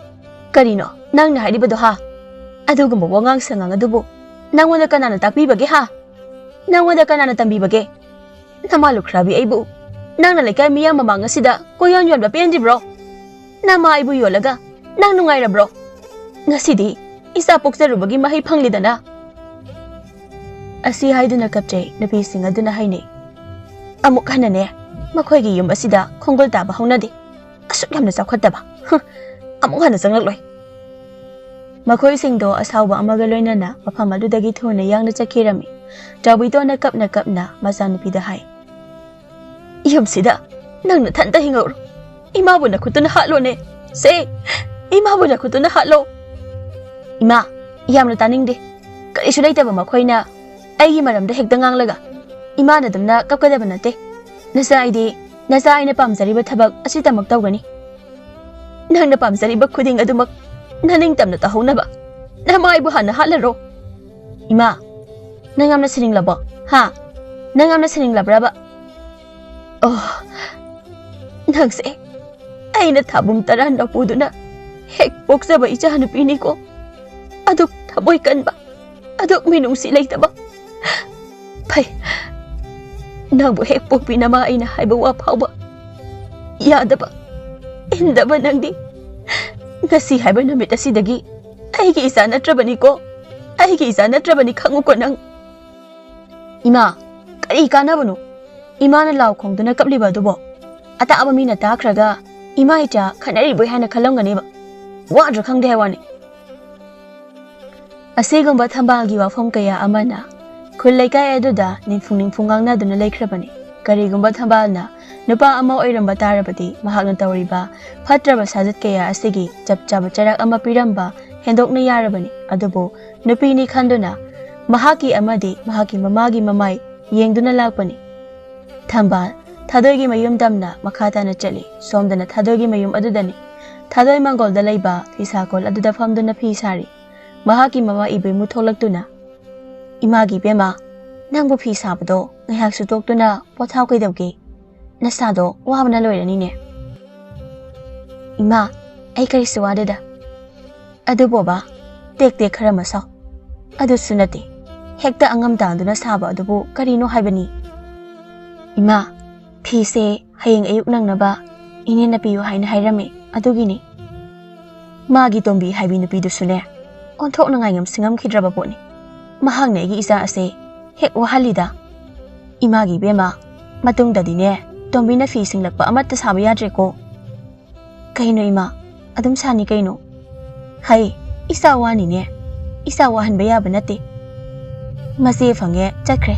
"ꯀꯔꯤꯅꯣ ꯅꯪꯅ ꯍꯥꯏꯔꯤꯕꯗꯣ ꯍꯥ? ꯑꯗꯨꯒꯨꯝꯕ ꯋꯥꯉꯥꯡ ꯁꯉꯥꯡ ꯑꯗꯨꯕꯨ ꯅꯪꯉꯣꯟꯗ ꯀꯅꯥꯅ ꯇꯥꯛꯄꯤꯕꯒꯦ ꯍꯥ? ꯅꯪꯉꯣꯟꯗ ꯀꯅꯥꯅ ꯇꯝꯕꯤꯕꯒꯦ? ꯅꯃꯥ ꯂꯨꯈ꯭ꯔꯥꯕꯤ ꯑꯩꯕꯨ ꯅꯪꯅ ꯂꯩꯀꯥꯏ ꯃꯤꯌꯥꯝ ꯃꯃꯥꯡ ꯑꯁꯤꯗ ꯀꯣꯏꯌꯣꯟ ꯌꯣꯟꯕ ꯄꯦꯟꯗ꯭ꯔꯤꯕ꯭ꯔꯣ? ꯅꯃꯥ ꯑꯩꯕꯨ ꯌꯣꯜꯂꯒ ꯅꯪ ꯅꯨꯡꯉꯥꯏꯔꯕ꯭ꯔꯣ? ꯉꯁꯤꯗꯤ ꯏꯆꯥ ꯄꯣꯛꯆꯔꯨꯕꯒꯤ ꯃꯍꯩ ꯐꯪꯂꯤꯗꯅ?" ꯑꯁꯤ ꯍꯥꯏꯗꯨꯅ ꯀꯞꯆꯩ ꯅꯨꯄꯤꯁꯤꯡ ꯑꯗꯨꯅ ꯍꯥꯏꯅꯩ꯫ "ꯑꯃꯨꯛ ꯍꯟꯅꯅꯦ ꯃꯈꯣꯏꯒꯤ ꯌꯨꯝ ꯑꯁꯤꯗ ꯈꯣꯡꯒꯨꯜ ꯇꯥꯕ ꯍꯧꯅꯗꯦ꯫ ꯑꯁꯨꯛ ꯌꯥꯝꯅ ꯆꯥꯎꯈꯠꯇꯕ꯫ ꯍꯨꯝ, ꯑꯃꯨꯛ ꯍꯟꯅ ꯆꯪꯂꯛꯂꯣꯏ꯫" ꯃꯈꯣꯏꯁꯤꯡꯗꯣ ꯑꯁꯥꯎꯕ ꯑꯃꯒ ꯂꯣꯏꯅꯅ ꯃꯐꯝ ꯑꯗꯨꯗꯒꯤ ꯊꯨꯅ ꯌꯥꯡꯅ ꯆꯠꯈꯤꯔꯝꯃꯤ꯫ ꯆꯥꯎꯕꯤꯇꯣꯟꯅ ꯀꯞꯅ ꯀꯞꯅ ꯃꯆꯥꯅꯨꯄꯤꯗ ꯍꯥꯏ, "ꯌꯨꯝꯁꯤꯗ ꯅꯪ ꯅꯊꯟꯇ ꯍꯤꯡꯍꯧꯔꯣ꯫ ꯏꯃꯥꯕꯨ ꯅꯈꯨꯠꯇꯨꯅ ꯍꯥꯠꯂꯣꯅꯦ꯫ ꯁꯦ, ꯏꯃꯥꯕꯨ ꯅꯈꯨꯠꯇꯨꯅ ꯍꯥꯠꯂꯣ꯫" "ꯏꯃꯥ, ꯌꯥꯝꯅ ꯇꯥꯅꯤꯡꯗꯦ꯫ ꯀꯔꯤꯁꯨ ꯂꯩꯇꯕ ꯃꯈꯣꯏꯅ ꯑꯩꯒꯤ ꯃꯔꯝꯗ ꯍꯦꯛꯇ ꯉꯥꯡꯂꯒ ꯏꯃꯥꯅ ꯑꯗꯨꯝꯅ ꯀꯞꯀꯗꯕ ꯅꯠꯇꯦ꯫ ꯅꯆꯥ ꯑꯩꯗꯤ ꯅꯆꯥ ꯑꯩꯅ ꯄꯥꯝꯖꯔꯤꯕ ꯊꯕꯛ ꯑꯁꯤꯇꯃꯛ ꯇꯧꯒꯅꯤ꯫ ꯅꯪꯅ ꯄꯥꯝꯖꯔꯤꯕ ꯈꯨꯗꯤꯡ ꯑꯗꯨꯃꯛ ꯅꯅꯤꯡꯇꯝꯅ ꯇꯧꯍꯧꯅꯕ ꯅꯃꯥꯏꯕꯨ ꯍꯥꯟꯅ ꯍꯥꯠꯂꯔꯣ꯫" "ꯏꯃꯥ, ꯅꯪ ꯌꯥꯝꯅ ꯁꯤꯅꯤꯡꯂꯕꯣ? ꯍꯥ? ꯅꯪ ꯌꯥꯝꯅ ꯁꯤꯅꯤꯡꯂꯕ꯭ꯔꯕ?" "ꯑꯣ, ꯅꯪꯁꯦ ꯑꯩꯅ ꯊꯥꯕꯨꯝ ꯇꯔꯥ ꯅꯄꯨꯗꯨꯅ ꯍꯦꯛ ꯄꯣꯛꯆꯕ ꯏꯆꯥꯅꯨꯄꯤꯅꯤꯀꯣ꯫ ꯑꯗꯨꯛ ꯊꯃꯣꯏ ꯀꯟꯕ, ꯑꯗꯨꯛ ꯃꯤꯅꯨꯡꯁꯤ ꯂꯩꯇꯕ꯫ ꯐꯩ, ꯅꯪꯕꯨ ꯍꯦꯛ ꯄꯣꯛꯄꯤ ꯅꯃꯥ ꯑꯩꯅ ꯍꯥꯏꯕ ꯋꯥ ꯐꯥꯎꯕ ꯌꯥꯗꯕ, ꯏꯟꯗꯕ ꯅꯪꯗꯤ ꯉꯁꯤ ꯍꯥꯏꯕ ꯅꯨꯃꯤꯠ ꯑꯁꯤꯗꯒꯤ ꯑꯩꯒꯤ ꯏꯆꯥ ꯅꯠꯇ꯭ꯔꯕꯅꯤꯀꯣ꯫ ꯑꯩꯒꯤ ꯏꯆꯥ ꯅꯠꯇ꯭ꯔꯕꯅꯤ ꯈꯪꯉꯨꯀꯣ ꯅꯪ꯫ ꯏꯃꯥ, ꯀꯔꯤ ꯀꯥꯟꯅꯕꯅꯣ ꯏꯃꯥꯅ ꯂꯥꯎ ꯈꯣꯡꯗꯨꯅ ꯀꯞꯂꯤꯕ ꯑꯗꯨꯕꯣ? ꯑꯇꯥꯕ ꯃꯤꯅ ꯇꯥꯈ꯭ꯔꯒ ꯏꯃꯥ ꯏꯆꯥ ꯈꯠꯅꯔꯤꯕꯣꯏ ꯍꯥꯏꯅ ꯈꯜꯂꯝꯒꯅꯦꯕ꯫ ꯋꯥꯗ꯭ꯔꯥ ꯈꯪꯗꯦ ꯍꯥꯏ ꯋꯥꯅꯤ꯫ ꯑꯁꯤꯒꯨꯝꯕ ꯊꯝꯕꯥꯜꯒꯤ ꯋꯥꯐꯝ ꯀꯌꯥ ꯑꯃꯅ ꯈꯨꯜ ꯂꯩꯀꯥꯏ ꯑꯗꯨꯗ ꯅꯤꯡꯐꯨꯡ ꯅꯤꯡꯐꯨꯡ ꯉꯥꯡꯅꯗꯨꯅ ꯂꯩꯈ꯭ꯔꯕꯅꯤ꯫ ꯀꯔꯤꯒꯨꯝꯕ ꯊꯝꯕꯥꯜꯅ ꯅꯨꯄꯥ ꯑꯃ ꯑꯣꯏꯔꯝꯕ ꯇꯥꯔꯕꯗꯤ, ꯃꯍꯥꯛꯅ ꯇꯧꯔꯤꯕ ꯐꯠꯇ꯭ꯔꯕ ꯁꯥꯖꯠ ꯀꯌꯥ ꯑꯁꯤꯒꯤ ꯆꯞ ꯆꯥꯕ ꯆꯩꯔꯥꯛ ꯑꯃ ꯄꯤꯔꯝꯕ ꯍꯦꯟꯗꯣꯛꯅ ꯌꯥꯔꯕꯅꯤ꯫ ꯑꯗꯨꯕꯨ ꯅꯨꯄꯤꯅꯤ ꯈꯟꯗꯨꯅ ꯃꯍꯥꯛꯀꯤ ꯑꯃꯗꯤ ꯃꯍꯥꯛꯀꯤ ꯃꯃꯥꯒꯤ ꯃꯃꯥꯏ ꯌꯦꯡꯗꯨꯅ ꯂꯥꯛꯄꯅꯤ꯫ ꯊꯝꯕꯥꯜ ꯊꯥꯗꯣꯏꯒꯤ ꯃꯌꯨꯝ ꯇꯝꯅ ꯃꯈꯥ ꯇꯥꯅ ꯆꯠꯂꯤ꯫ ꯁꯣꯝꯗꯅ ꯊꯥꯗꯣꯏꯒꯤ ꯃꯌꯨꯝ ꯑꯗꯨꯗꯅꯤ꯫ ꯊꯥꯗꯣꯏ ꯃꯪꯒꯣꯜꯗ ꯂꯩꯕ ꯐꯤꯁꯥꯀꯣꯜ ꯑꯗꯨꯗ ꯐꯝꯗꯨꯅ ꯐꯤ ꯁꯥꯔꯤ꯫ ꯃꯍꯥꯛꯀꯤ ꯃꯃꯥ ꯏꯕꯦꯝꯃꯨ ꯊꯣꯛꯂꯛꯇꯨꯅ, "ꯏꯃꯥꯒꯤ ꯏꯕꯦꯝꯃ, ꯅꯪꯕꯨ ꯐꯤ ꯁꯥꯕꯗꯣ ꯉꯥꯏꯍꯥꯛꯁꯨ ꯇꯣꯛꯇꯨꯅ ꯄꯣꯊꯥꯎ ꯀꯩꯗꯧꯒꯦ? ꯅꯁꯥꯗꯣ ꯋꯥꯕꯅ ꯂꯣꯏꯔꯅꯤꯅꯦ꯫" "ꯏꯃꯥ, ꯑꯩ ꯀꯔꯤꯁꯨ ꯋꯥꯗꯦꯗ꯫ ꯑꯗꯨꯕꯣꯕ, ꯇꯦꯛ ꯇꯦꯛ ꯈꯔ ꯃꯁꯥꯎ꯫ ꯑꯗꯨꯁꯨ ꯅꯠꯇꯦ, ꯍꯦꯛꯇ ꯑꯉꯝ ꯇꯥꯡꯗꯨꯅ ꯁꯥꯕ ꯑꯗꯨꯕꯨ ꯀꯔꯤꯅꯣ ꯍꯥꯏꯕꯅꯤ?" "ꯏꯃꯥ, ꯐꯤꯁꯦ ꯍꯌꯦꯡ ꯑꯌꯨꯛ ꯅꯪꯅꯕ ꯏꯅꯦꯅ ꯄꯤꯌꯨ ꯍꯥꯏꯅ ꯍꯥꯏꯔꯝꯃꯤ, ꯑꯗꯨꯒꯤꯅꯤ꯫" ꯃꯥꯒꯤ ꯇꯣꯝꯕꯤ ꯍꯥꯏꯕꯤ ꯅꯨꯄꯤꯗꯨꯁꯨꯅꯦ, ꯑꯣꯟꯊꯣꯛꯅꯉꯥꯏ ꯉꯝꯁꯤ ꯉꯝꯈꯤꯗ꯭ꯔꯕ ꯄꯣꯠꯅꯤ꯫ ꯃꯍꯥꯛꯅ ꯑꯩꯒꯤ ꯏꯆꯥ ꯑꯁꯦ ꯍꯦꯛ ꯋꯥꯍꯜꯂꯤꯗ꯫ "ꯏꯃꯥꯒꯤ ꯏꯕꯦꯝꯃ, ꯃꯇꯨꯡꯗꯗꯤꯅꯦ, ꯇꯣꯝꯕꯤꯅ ꯐꯤ ꯁꯤꯡꯂꯛꯄ ꯑꯃꯠꯇ ꯁꯥꯕ ꯌꯥꯗ꯭ꯔꯦꯀꯣ꯫" "ꯀꯩꯅꯣ ꯏꯃꯥ, ꯑꯗꯨꯝ ꯁꯥꯅꯤ ꯀꯩꯅꯣ?" "ꯍꯩ, ꯏꯆꯥ ꯋꯥꯅꯤꯅꯦ꯫ ꯏꯆꯥ ꯋꯥꯍꯟꯕ ꯌꯥꯕ ꯅꯠꯇꯦ꯫ ꯃꯆꯦ ꯐꯪꯉꯦ ꯆꯠꯈ꯭ꯔꯦ꯫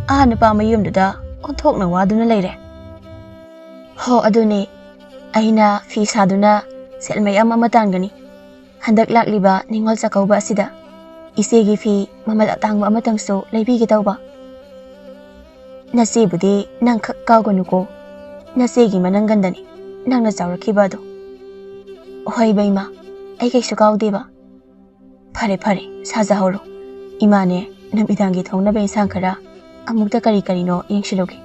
ꯑꯥ ꯅꯨꯄꯥ ꯃꯌꯨꯝꯗꯨꯗ ꯑꯣꯟꯊꯣꯛꯅ ꯋꯥꯗꯨꯅ ꯂꯩꯔꯦ꯫" "ꯍꯣ, ꯑꯗꯨꯅꯦ꯫ ꯑꯩꯅ ꯐꯤ ꯁꯥꯗꯨꯅ ꯁꯦꯜ ꯃꯌꯥꯝ ꯑꯃ ꯇꯥꯟꯒꯅꯤ꯫ ꯍꯟꯗꯛ ꯂꯥꯛꯂꯤꯕ ꯅꯤꯉꯣꯜ ꯆꯥꯛꯀꯧꯕ ꯑꯁꯤꯗ ꯏꯆꯦꯒꯤ ꯐꯤ ꯃꯃꯜ ꯑꯇꯥꯡꯕ ꯑꯃꯇꯪꯁꯨ ꯂꯩꯕꯤꯒꯦ ꯇꯧꯕ꯫" "ꯅꯆꯦꯕꯨꯗꯤ ꯅꯪꯈꯛ ꯀꯥꯎꯒꯅꯨꯀꯣ꯫ ꯅꯆꯦꯒꯤ ꯃꯅꯪꯒꯟꯗꯅꯤ ꯅꯪꯅ ꯆꯥꯎꯔꯛꯈꯤꯕ ꯑꯗꯣ꯫" "ꯍꯣꯏꯕ ꯏꯃꯥ, ꯑꯩ ꯀꯩꯁꯨ ꯀꯥꯎꯗꯦꯕ꯫" "ꯐꯔꯦ ꯐꯔꯦ, ꯁꯥꯖꯍꯧꯔꯣ꯫ ꯏꯃꯥꯅꯦ, ꯅꯨꯃꯤꯗꯥꯡꯒꯤ ꯊꯣꯡꯅꯕ ꯏꯟꯁꯥꯡ ꯈꯔ ꯑꯃꯨꯛꯇ ꯀꯔꯤ ꯀꯔꯤꯅꯣ ꯌꯦꯡꯁꯤꯜꯂꯨꯒꯦ꯫"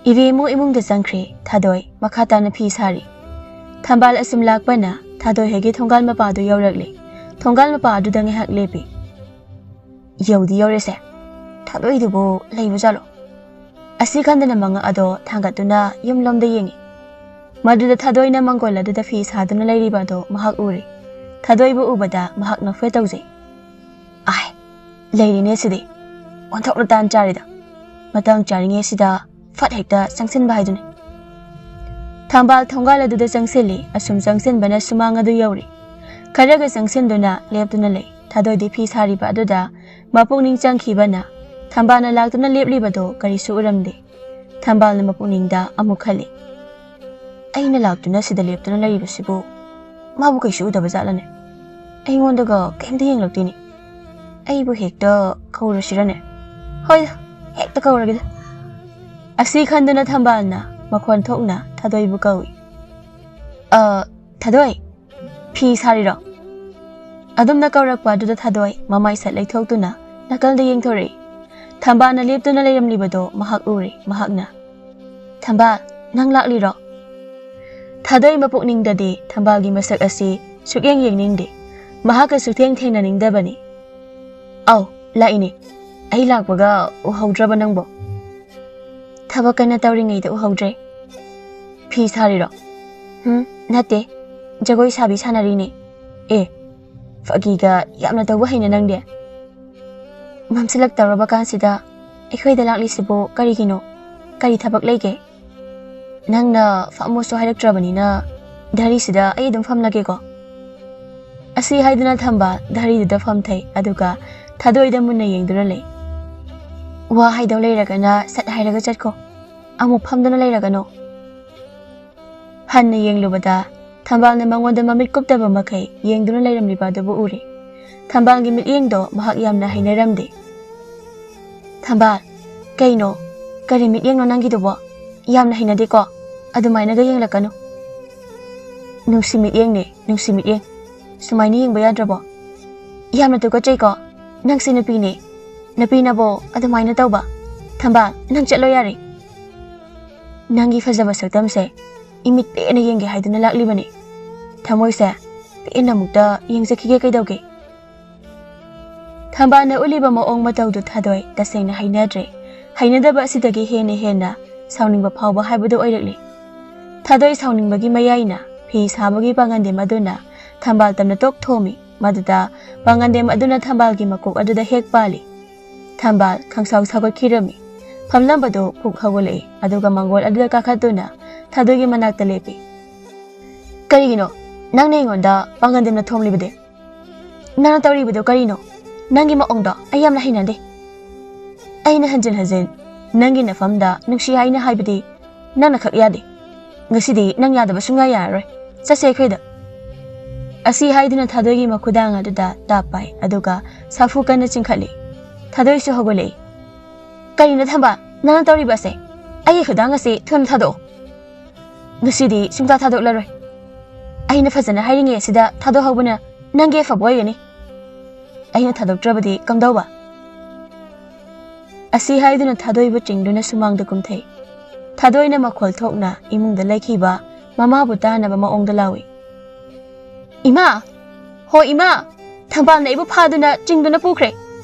ꯏꯕꯦꯝꯃꯨ ꯏꯃꯨꯡꯗ ꯆꯪꯈ꯭ꯔꯦ꯫ ꯊꯥꯗꯣꯏ ꯃꯈꯥ ꯇꯥꯅ ꯐꯤ ꯁꯥꯔꯤ꯫ ꯊꯝꯕꯥꯜ ꯑꯁꯨꯝ ꯂꯥꯛꯄꯅ ꯊꯥꯗꯣꯏ ꯍꯣꯏꯒꯤ ꯊꯣꯡꯒꯥꯜ ꯃꯄꯥꯗꯨ ꯌꯧꯔꯛꯂꯦ꯫ ꯊꯣꯡꯒꯥꯜ ꯃꯄꯥ ꯑꯗꯨꯗ ꯉꯥꯏꯍꯥꯛ ꯂꯦꯞꯄꯤ꯫ ꯌꯧꯗꯤ ꯌꯧꯔꯦꯁꯦ꯫ ꯊꯥꯗꯣꯏꯗꯨꯕꯨ ꯂꯩꯕꯖꯥꯠꯂꯣ? ꯑꯁꯤ ꯈꯟꯗꯅ ꯃꯉꯛ ꯑꯗꯣ ꯊꯥꯡꯒꯠꯇꯨꯅ ꯌꯨꯝꯂꯣꯝꯗ ꯌꯦꯡꯉꯤ꯫ ꯃꯗꯨꯗ ꯊꯥꯗꯣꯏꯅ ꯃꯪꯒꯣꯜ ꯑꯗꯨꯗ ꯐꯤ ꯁꯥꯗꯨꯅ ꯂꯩꯔꯤꯕ ꯑꯗꯣ ꯃꯍꯥꯛ ꯎꯔꯦ꯫ ꯊꯥꯗꯣꯏꯕꯨ ꯎꯕꯗ ꯃꯍꯥꯛ ꯅꯣꯛꯐꯦꯠ ꯇꯧꯖꯩ꯫ "ꯑꯥꯏ, ꯂꯩꯔꯤꯅꯦ ꯁꯤꯗꯤ꯫ ꯑꯣꯟꯊꯣꯛꯅ ꯇꯥꯟ ꯆꯥꯔꯦꯗ꯫ ꯃꯇꯥꯡ ꯆꯥꯔꯤꯉꯩꯁꯤꯗ ꯐꯠ ꯍꯦꯛꯇ ꯆꯪꯁꯤꯟꯕ ꯍꯥꯏꯗꯨꯅꯤ꯫" ꯊꯝꯕꯥꯜ ꯊꯣꯡꯒꯥꯜ ꯑꯗꯨꯗ ꯆꯪꯁꯤꯜꯂꯤ꯫ ꯑꯁꯨꯝ ꯆꯪꯁꯤꯟꯕꯅ ꯁꯨꯃꯥꯡ ꯑꯗꯨ ꯌꯧꯔꯤ꯫ ꯈꯔꯒ ꯆꯪꯁꯤꯟꯗꯨꯅ ꯂꯦꯞꯇꯨꯅ ꯂꯩ꯫ ꯊꯥꯗꯣꯏꯗꯤ ꯐꯤ ꯁꯥꯔꯤꯕ ꯑꯗꯨꯗ ꯃꯄꯨꯛꯅꯤꯡ ꯆꯪꯈꯤꯕꯅ ꯊꯝꯕꯥꯜꯅ ꯂꯥꯛꯇꯨꯅ ꯂꯦꯞꯂꯤꯕꯗꯣ ꯀꯔꯤꯁꯨ ꯎꯔꯝꯗꯦ꯫ ꯊꯝꯕꯥꯜꯅ ꯃꯄꯨꯛꯅꯤꯡꯗ ꯑꯃꯨꯛ ꯈꯜꯂꯤ, "ꯑꯩꯅ ꯂꯥꯛꯇꯨꯅ ꯁꯤꯗ ꯂꯦꯞꯇꯨꯅ ꯂꯩꯔꯤꯕꯁꯤꯕꯨ ꯃꯥꯕꯨ ꯀꯩꯁꯨ ꯎꯗꯕ ꯖꯥꯠꯂꯅꯦ? ꯑꯩꯉꯣꯟꯗꯒ ꯀꯩꯝꯇ ꯌꯦꯡꯂꯛꯇꯦꯅꯦ꯫ ꯑꯩꯕꯨ ꯍꯦꯛꯇ ꯀꯧꯔꯁꯤꯔꯅꯦ? ꯍꯣꯏꯗ, ꯍꯦꯛꯇ ꯀꯧꯔꯒꯦꯗ꯫" ꯑꯁꯤ ꯈꯟꯗꯨꯅ ꯊꯝꯕꯥꯜꯅ ꯃꯈꯣꯟ ꯊꯣꯛꯅ ꯊꯥꯗꯣꯏꯕꯨ ꯀꯧꯏ꯫ "ꯑ, ꯊꯥꯗꯣꯏ, ꯐꯤ ꯁꯥꯔꯤꯔꯣ?" ꯑꯗꯨꯝꯅ ꯀꯧꯔꯛꯄ ꯑꯗꯨꯗ ꯊꯥꯗꯣꯏ ꯃꯃꯥꯏ ꯁꯠ ꯂꯩꯊꯣꯛꯇꯨꯅ ꯅꯥꯀꯜꯗ ꯌꯦꯡꯊꯣꯔꯛꯏ꯫ ꯊꯝꯕꯥꯜꯅ ꯂꯦꯞꯇꯨꯅ ꯂꯩꯔꯝꯂꯤꯕꯗꯣ ꯃꯍꯥꯛ ꯎꯔꯦ꯫ ꯃꯍꯥꯛꯅ, "ꯊꯝꯕꯥꯜ, ꯅꯪ ꯂꯥꯛꯂꯤꯔꯣ?" ꯊꯥꯗꯣꯏ ꯃꯄꯨꯛꯅꯤꯡꯗꯗꯤ ꯊꯝꯕꯥꯜꯒꯤ ꯃꯁꯛ ꯑꯁꯤ ꯁꯨꯛꯌꯦꯡ ꯌꯦꯡꯅꯤꯡꯗꯦ꯫ ꯃꯍꯥꯛꯀ ꯁꯨꯛꯊꯦꯡ ꯊꯦꯡꯅꯅꯤꯡꯗꯕꯅꯤ꯫ "ꯑꯧ, ꯂꯥꯛꯏꯅꯦ꯫ ꯑꯩ ꯂꯥꯛꯄꯒ ꯎꯍꯧꯗ꯭ꯔꯕ ꯅꯪꯕꯣ?" "ꯊꯕꯛ ꯀꯟꯅ ꯇꯧꯔꯤꯉꯩꯗ ꯎꯍꯧꯗ꯭ꯔꯦ꯫" "ꯐꯤ ꯁꯥꯔꯤꯔꯣ?" "ꯎꯝ, ꯅꯠꯇꯦ꯫ ꯖꯒꯣꯏ ꯁꯥꯕꯤ ꯁꯥꯟꯅꯔꯤꯅꯦ꯫" "ꯑꯦ, ꯐꯥꯒꯤꯒ ꯌꯥꯝꯅ ꯇꯧꯕ ꯍꯩꯅ ꯅꯪꯗꯤ꯫ ꯃꯝꯁꯤꯜꯂꯛꯇꯧꯔꯕ ꯀꯥꯟꯁꯤꯗ ꯑꯩꯈꯣꯏꯗ ꯂꯥꯛꯂꯤꯁꯤꯕꯨ ꯀꯔꯤꯒꯤꯅꯣ? ꯀꯔꯤ ꯊꯕꯛ ꯂꯩꯒꯦ? ꯅꯪꯅ ꯐꯝꯃꯣꯁꯨ ꯍꯥꯏꯔꯛꯇ꯭ꯔꯕꯅꯤꯅ ꯙꯔꯤꯁꯤꯗ ꯑꯩ ꯑꯗꯨꯝ ꯐꯝꯂꯒꯦꯀꯣ꯫" ꯑꯁꯤ ꯍꯥꯏꯗꯨꯅ ꯊꯝꯕꯥꯜ ꯙꯔꯤꯗꯨꯗ ꯐꯝꯊꯩ꯫ ꯑꯗꯨꯒ ꯊꯥꯗꯣꯏꯗ ꯃꯨꯟꯅ ꯌꯦꯡꯗꯨꯅ ꯂꯩ꯫ "ꯋꯥ ꯍꯥꯏꯗꯧ ꯂꯩꯔꯒꯅ ꯁꯠ ꯍꯥꯏꯔꯒ ꯆꯠꯈꯣ꯫ ꯑꯃꯨꯛ ꯐꯝꯗꯨꯅ ꯂꯩꯔꯒꯅꯣ꯫" ꯍꯟꯅ ꯌꯦꯡꯂꯨꯕꯗ ꯊꯝꯕꯥꯜꯅ ꯃꯉꯣꯟꯗ ꯃꯃꯤꯠ ꯀꯨꯞꯇꯕ ꯃꯈꯩ ꯌꯦꯡꯗꯨꯅ ꯂꯩꯔꯝꯂꯤꯕ ꯑꯗꯨꯕꯨ ꯎꯔꯦ꯫ ꯊꯝꯕꯥꯜꯒꯤ ꯃꯤꯠꯌꯦꯡꯗꯣ ꯃꯍꯥꯛ ꯌꯥꯝꯅ ꯍꯩꯅꯔꯝꯗꯦ꯫ "ꯊꯝꯕꯥꯜ, ꯀꯩꯅꯣ? ꯀꯔꯤ ꯃꯤꯠꯌꯦꯡꯅꯣ ꯅꯪꯒꯤꯗꯨꯕꯣ? ꯌꯥꯝꯅ ꯍꯩꯅꯗꯦꯀꯣ꯫ ꯑꯗꯨꯃꯥꯏꯅꯒ ꯌꯦꯡꯂꯛꯀꯅꯨ꯫" "ꯅꯨꯡꯁꯤ ꯃꯤꯠꯌꯦꯡꯅꯦ, ꯅꯨꯡꯁꯤ ꯃꯤꯠꯌꯦꯡ꯫ ꯁꯨꯃꯥꯏꯅ ꯌꯦꯡꯕ ꯌꯥꯗ꯭ꯔꯕꯣ? ꯌꯥꯝꯅ ꯇꯨꯀꯠꯆꯩꯀꯣ꯫ ꯅꯪꯁꯦ ꯅꯨꯄꯤꯅꯦ꯫ ꯅꯨꯄꯤꯅꯕꯣ ꯑꯗꯨꯃꯥꯏꯅ ꯇꯧꯕ? ꯊꯝꯕꯥꯜ, ꯅꯪ ꯆꯠꯂꯣ ꯌꯥꯔꯦ꯫ ꯅꯪꯒꯤ ꯐꯖꯕ ꯁꯛꯇꯝꯁꯦ ꯏꯃꯤꯠ ꯄꯦꯟꯅ ꯌꯦꯡꯒꯦ ꯍꯥꯏꯗꯨꯅ ꯂꯥꯛꯂꯤꯕꯅꯤ꯫ ꯊꯃꯣꯏꯁꯦ ꯄꯦꯟꯅ ꯑꯃꯨꯛꯇ ꯌꯦꯡꯖꯈꯤꯒꯦ ꯀꯩꯗꯧꯒꯦ?" ꯊꯝꯕꯥꯜꯅ ꯎꯠꯂꯤꯕ ꯃꯑꯣꯡ ꯃꯇꯧꯗꯨ ꯊꯥꯗꯣꯏ ꯇꯁꯦꯡꯅ ꯍꯩꯅꯗ꯭ꯔꯦ꯫ ꯍꯩꯅꯗꯕ ꯑꯁꯤꯗꯒꯤ ꯍꯦꯟꯅ ꯍꯦꯟꯅ ꯁꯥꯎꯅꯤꯡꯕ ꯐꯥꯎꯕ ꯍꯥꯏꯕꯗꯨ ꯑꯣꯏꯔꯛꯂꯤ꯫ ꯊꯥꯗꯣꯏ ꯁꯥꯎꯅꯤꯡꯕꯒꯤ ꯃꯌꯥꯏꯅ ꯐꯤ ꯁꯥꯕꯒꯤ ꯄꯥꯡꯒꯟꯗꯦꯝ ꯑꯗꯨꯅ ꯊꯝꯕꯥꯜ ꯇꯝꯅ ꯇꯣꯛ ꯊꯣꯝꯃꯤ꯫ ꯃꯗꯨꯗ ꯄꯥꯡꯒꯟꯗꯦꯝ ꯑꯗꯨꯅ ꯊꯝꯕꯥꯜꯒꯤ ꯃꯀꯣꯛ ꯑꯗꯨꯗ ꯍꯦꯛ ꯄꯥꯜꯂꯤ꯫ ꯊꯝꯕꯥꯜ ꯈꯪꯁꯥꯎ ꯁꯥꯎꯒꯠꯈꯤꯔꯝꯃꯤ꯫ ꯐꯝꯂꯝꯕꯗꯨ ꯐꯨꯛ ꯍꯧꯒꯠꯂꯛꯏ, ꯑꯗꯨꯒ ꯃꯥꯡꯒꯣꯜ ꯑꯗꯨꯗ ꯀꯥꯈꯠꯇꯨꯅ ꯊꯥꯗꯣꯏꯒꯤ ꯃꯅꯥꯛꯇ ꯂꯦꯞꯄꯤ꯫ "ꯀꯔꯤꯒꯤꯅꯣ ꯅꯪꯅ ꯑꯩꯉꯣꯟꯗ ꯄꯥꯡꯒꯟꯗꯦꯝꯅ ꯊꯣꯝꯂꯤꯕꯗꯤ? ꯅꯪꯅ ꯇꯧꯔꯤꯕꯗꯣ ꯀꯔꯤꯅꯣ? ꯅꯪꯒꯤ ꯃꯑꯣꯡꯗꯣ ꯑꯩ ꯌꯥꯝꯅ ꯍꯩꯅꯗꯦ꯫ ꯑꯩꯅ ꯍꯟꯖꯤꯟ ꯍꯟꯖꯤꯟ ꯅꯪꯒꯤ ꯅꯐꯝꯗ ꯅꯨꯡꯁꯤ ꯍꯥꯏꯅ ꯍꯥꯏꯕꯗꯤ ꯅꯪꯅ ꯈꯛ ꯌꯥꯗꯦ꯫ ꯉꯁꯤꯗꯤ ꯅꯪ ꯌꯥꯗꯕ ꯁꯨꯡꯌꯥ ꯌꯥꯔꯔꯣꯏ꯫ ꯆꯠꯁꯦ ꯑꯩꯈꯣꯏꯗ꯫" ꯑꯁꯤ ꯍꯥꯏꯗꯨꯅ ꯊꯥꯗꯣꯏꯒꯤ ꯃꯈꯨꯗꯥꯡ ꯑꯗꯨꯗ ꯇꯥꯞ ꯄꯥꯏ, ꯑꯗꯨꯒ ꯁꯥꯐꯨ ꯀꯟꯅ ꯆꯤꯡꯈꯠꯂꯤ꯫ ꯊꯥꯗꯣꯏꯁꯨ ꯍꯧꯒꯠꯂꯛꯏ꯫ "ꯀꯔꯤꯅꯣ ꯊꯝꯕꯥꯜ, ꯅꯪꯅ ꯇꯧꯔꯤꯕ ꯑꯁꯦ? ꯑꯩꯒꯤ ꯈꯨꯗꯥꯡ ꯑꯁꯤ ꯊꯨꯅ ꯊꯥꯗꯣꯛꯑꯣ꯫ ꯉꯁꯤꯗꯤ ꯁꯨꯡꯊꯥ ꯊꯥꯗꯣꯛꯂꯔꯣꯏ꯫ ꯑꯩꯅ ꯐꯖꯅ ꯍꯥꯏꯔꯤꯉꯩ ꯑꯁꯤꯗ ꯊꯥꯗꯣꯛꯍꯧꯕꯅ ꯅꯪꯒꯤ ꯑꯐꯕ ꯑꯣꯏꯒꯅꯤ꯫ ꯑꯩꯅ ꯊꯥꯗꯣꯛꯇ꯭ꯔꯕꯗꯤ ꯀꯝꯗꯧꯕ?" ꯑꯁꯤ ꯍꯥꯏꯗꯨꯅ ꯊꯥꯗꯣꯏꯕꯨ ꯆꯤꯡꯗꯨꯅ ꯁꯨꯃꯥꯡꯗ ꯀꯨꯝꯊꯩ꯫ ꯊꯥꯗꯣꯏꯅ ꯃꯈꯣꯜ ꯊꯣꯛꯅ ꯏꯃꯨꯡꯗ ꯂꯩꯈꯤꯕ ꯃꯃꯥꯕꯨ ꯇꯥꯅꯕ ꯃꯑꯣꯡꯗ ꯂꯥꯎꯏ꯫ "ꯏꯃꯥ! ꯍꯣ ꯏꯃꯥ! ꯊꯝꯕꯥꯜꯅ ꯑꯩꯕꯨ ꯐꯥꯗꯨꯅ ꯆꯤꯡꯗꯨꯅ ꯄꯨꯈ꯭ꯔꯦ꯫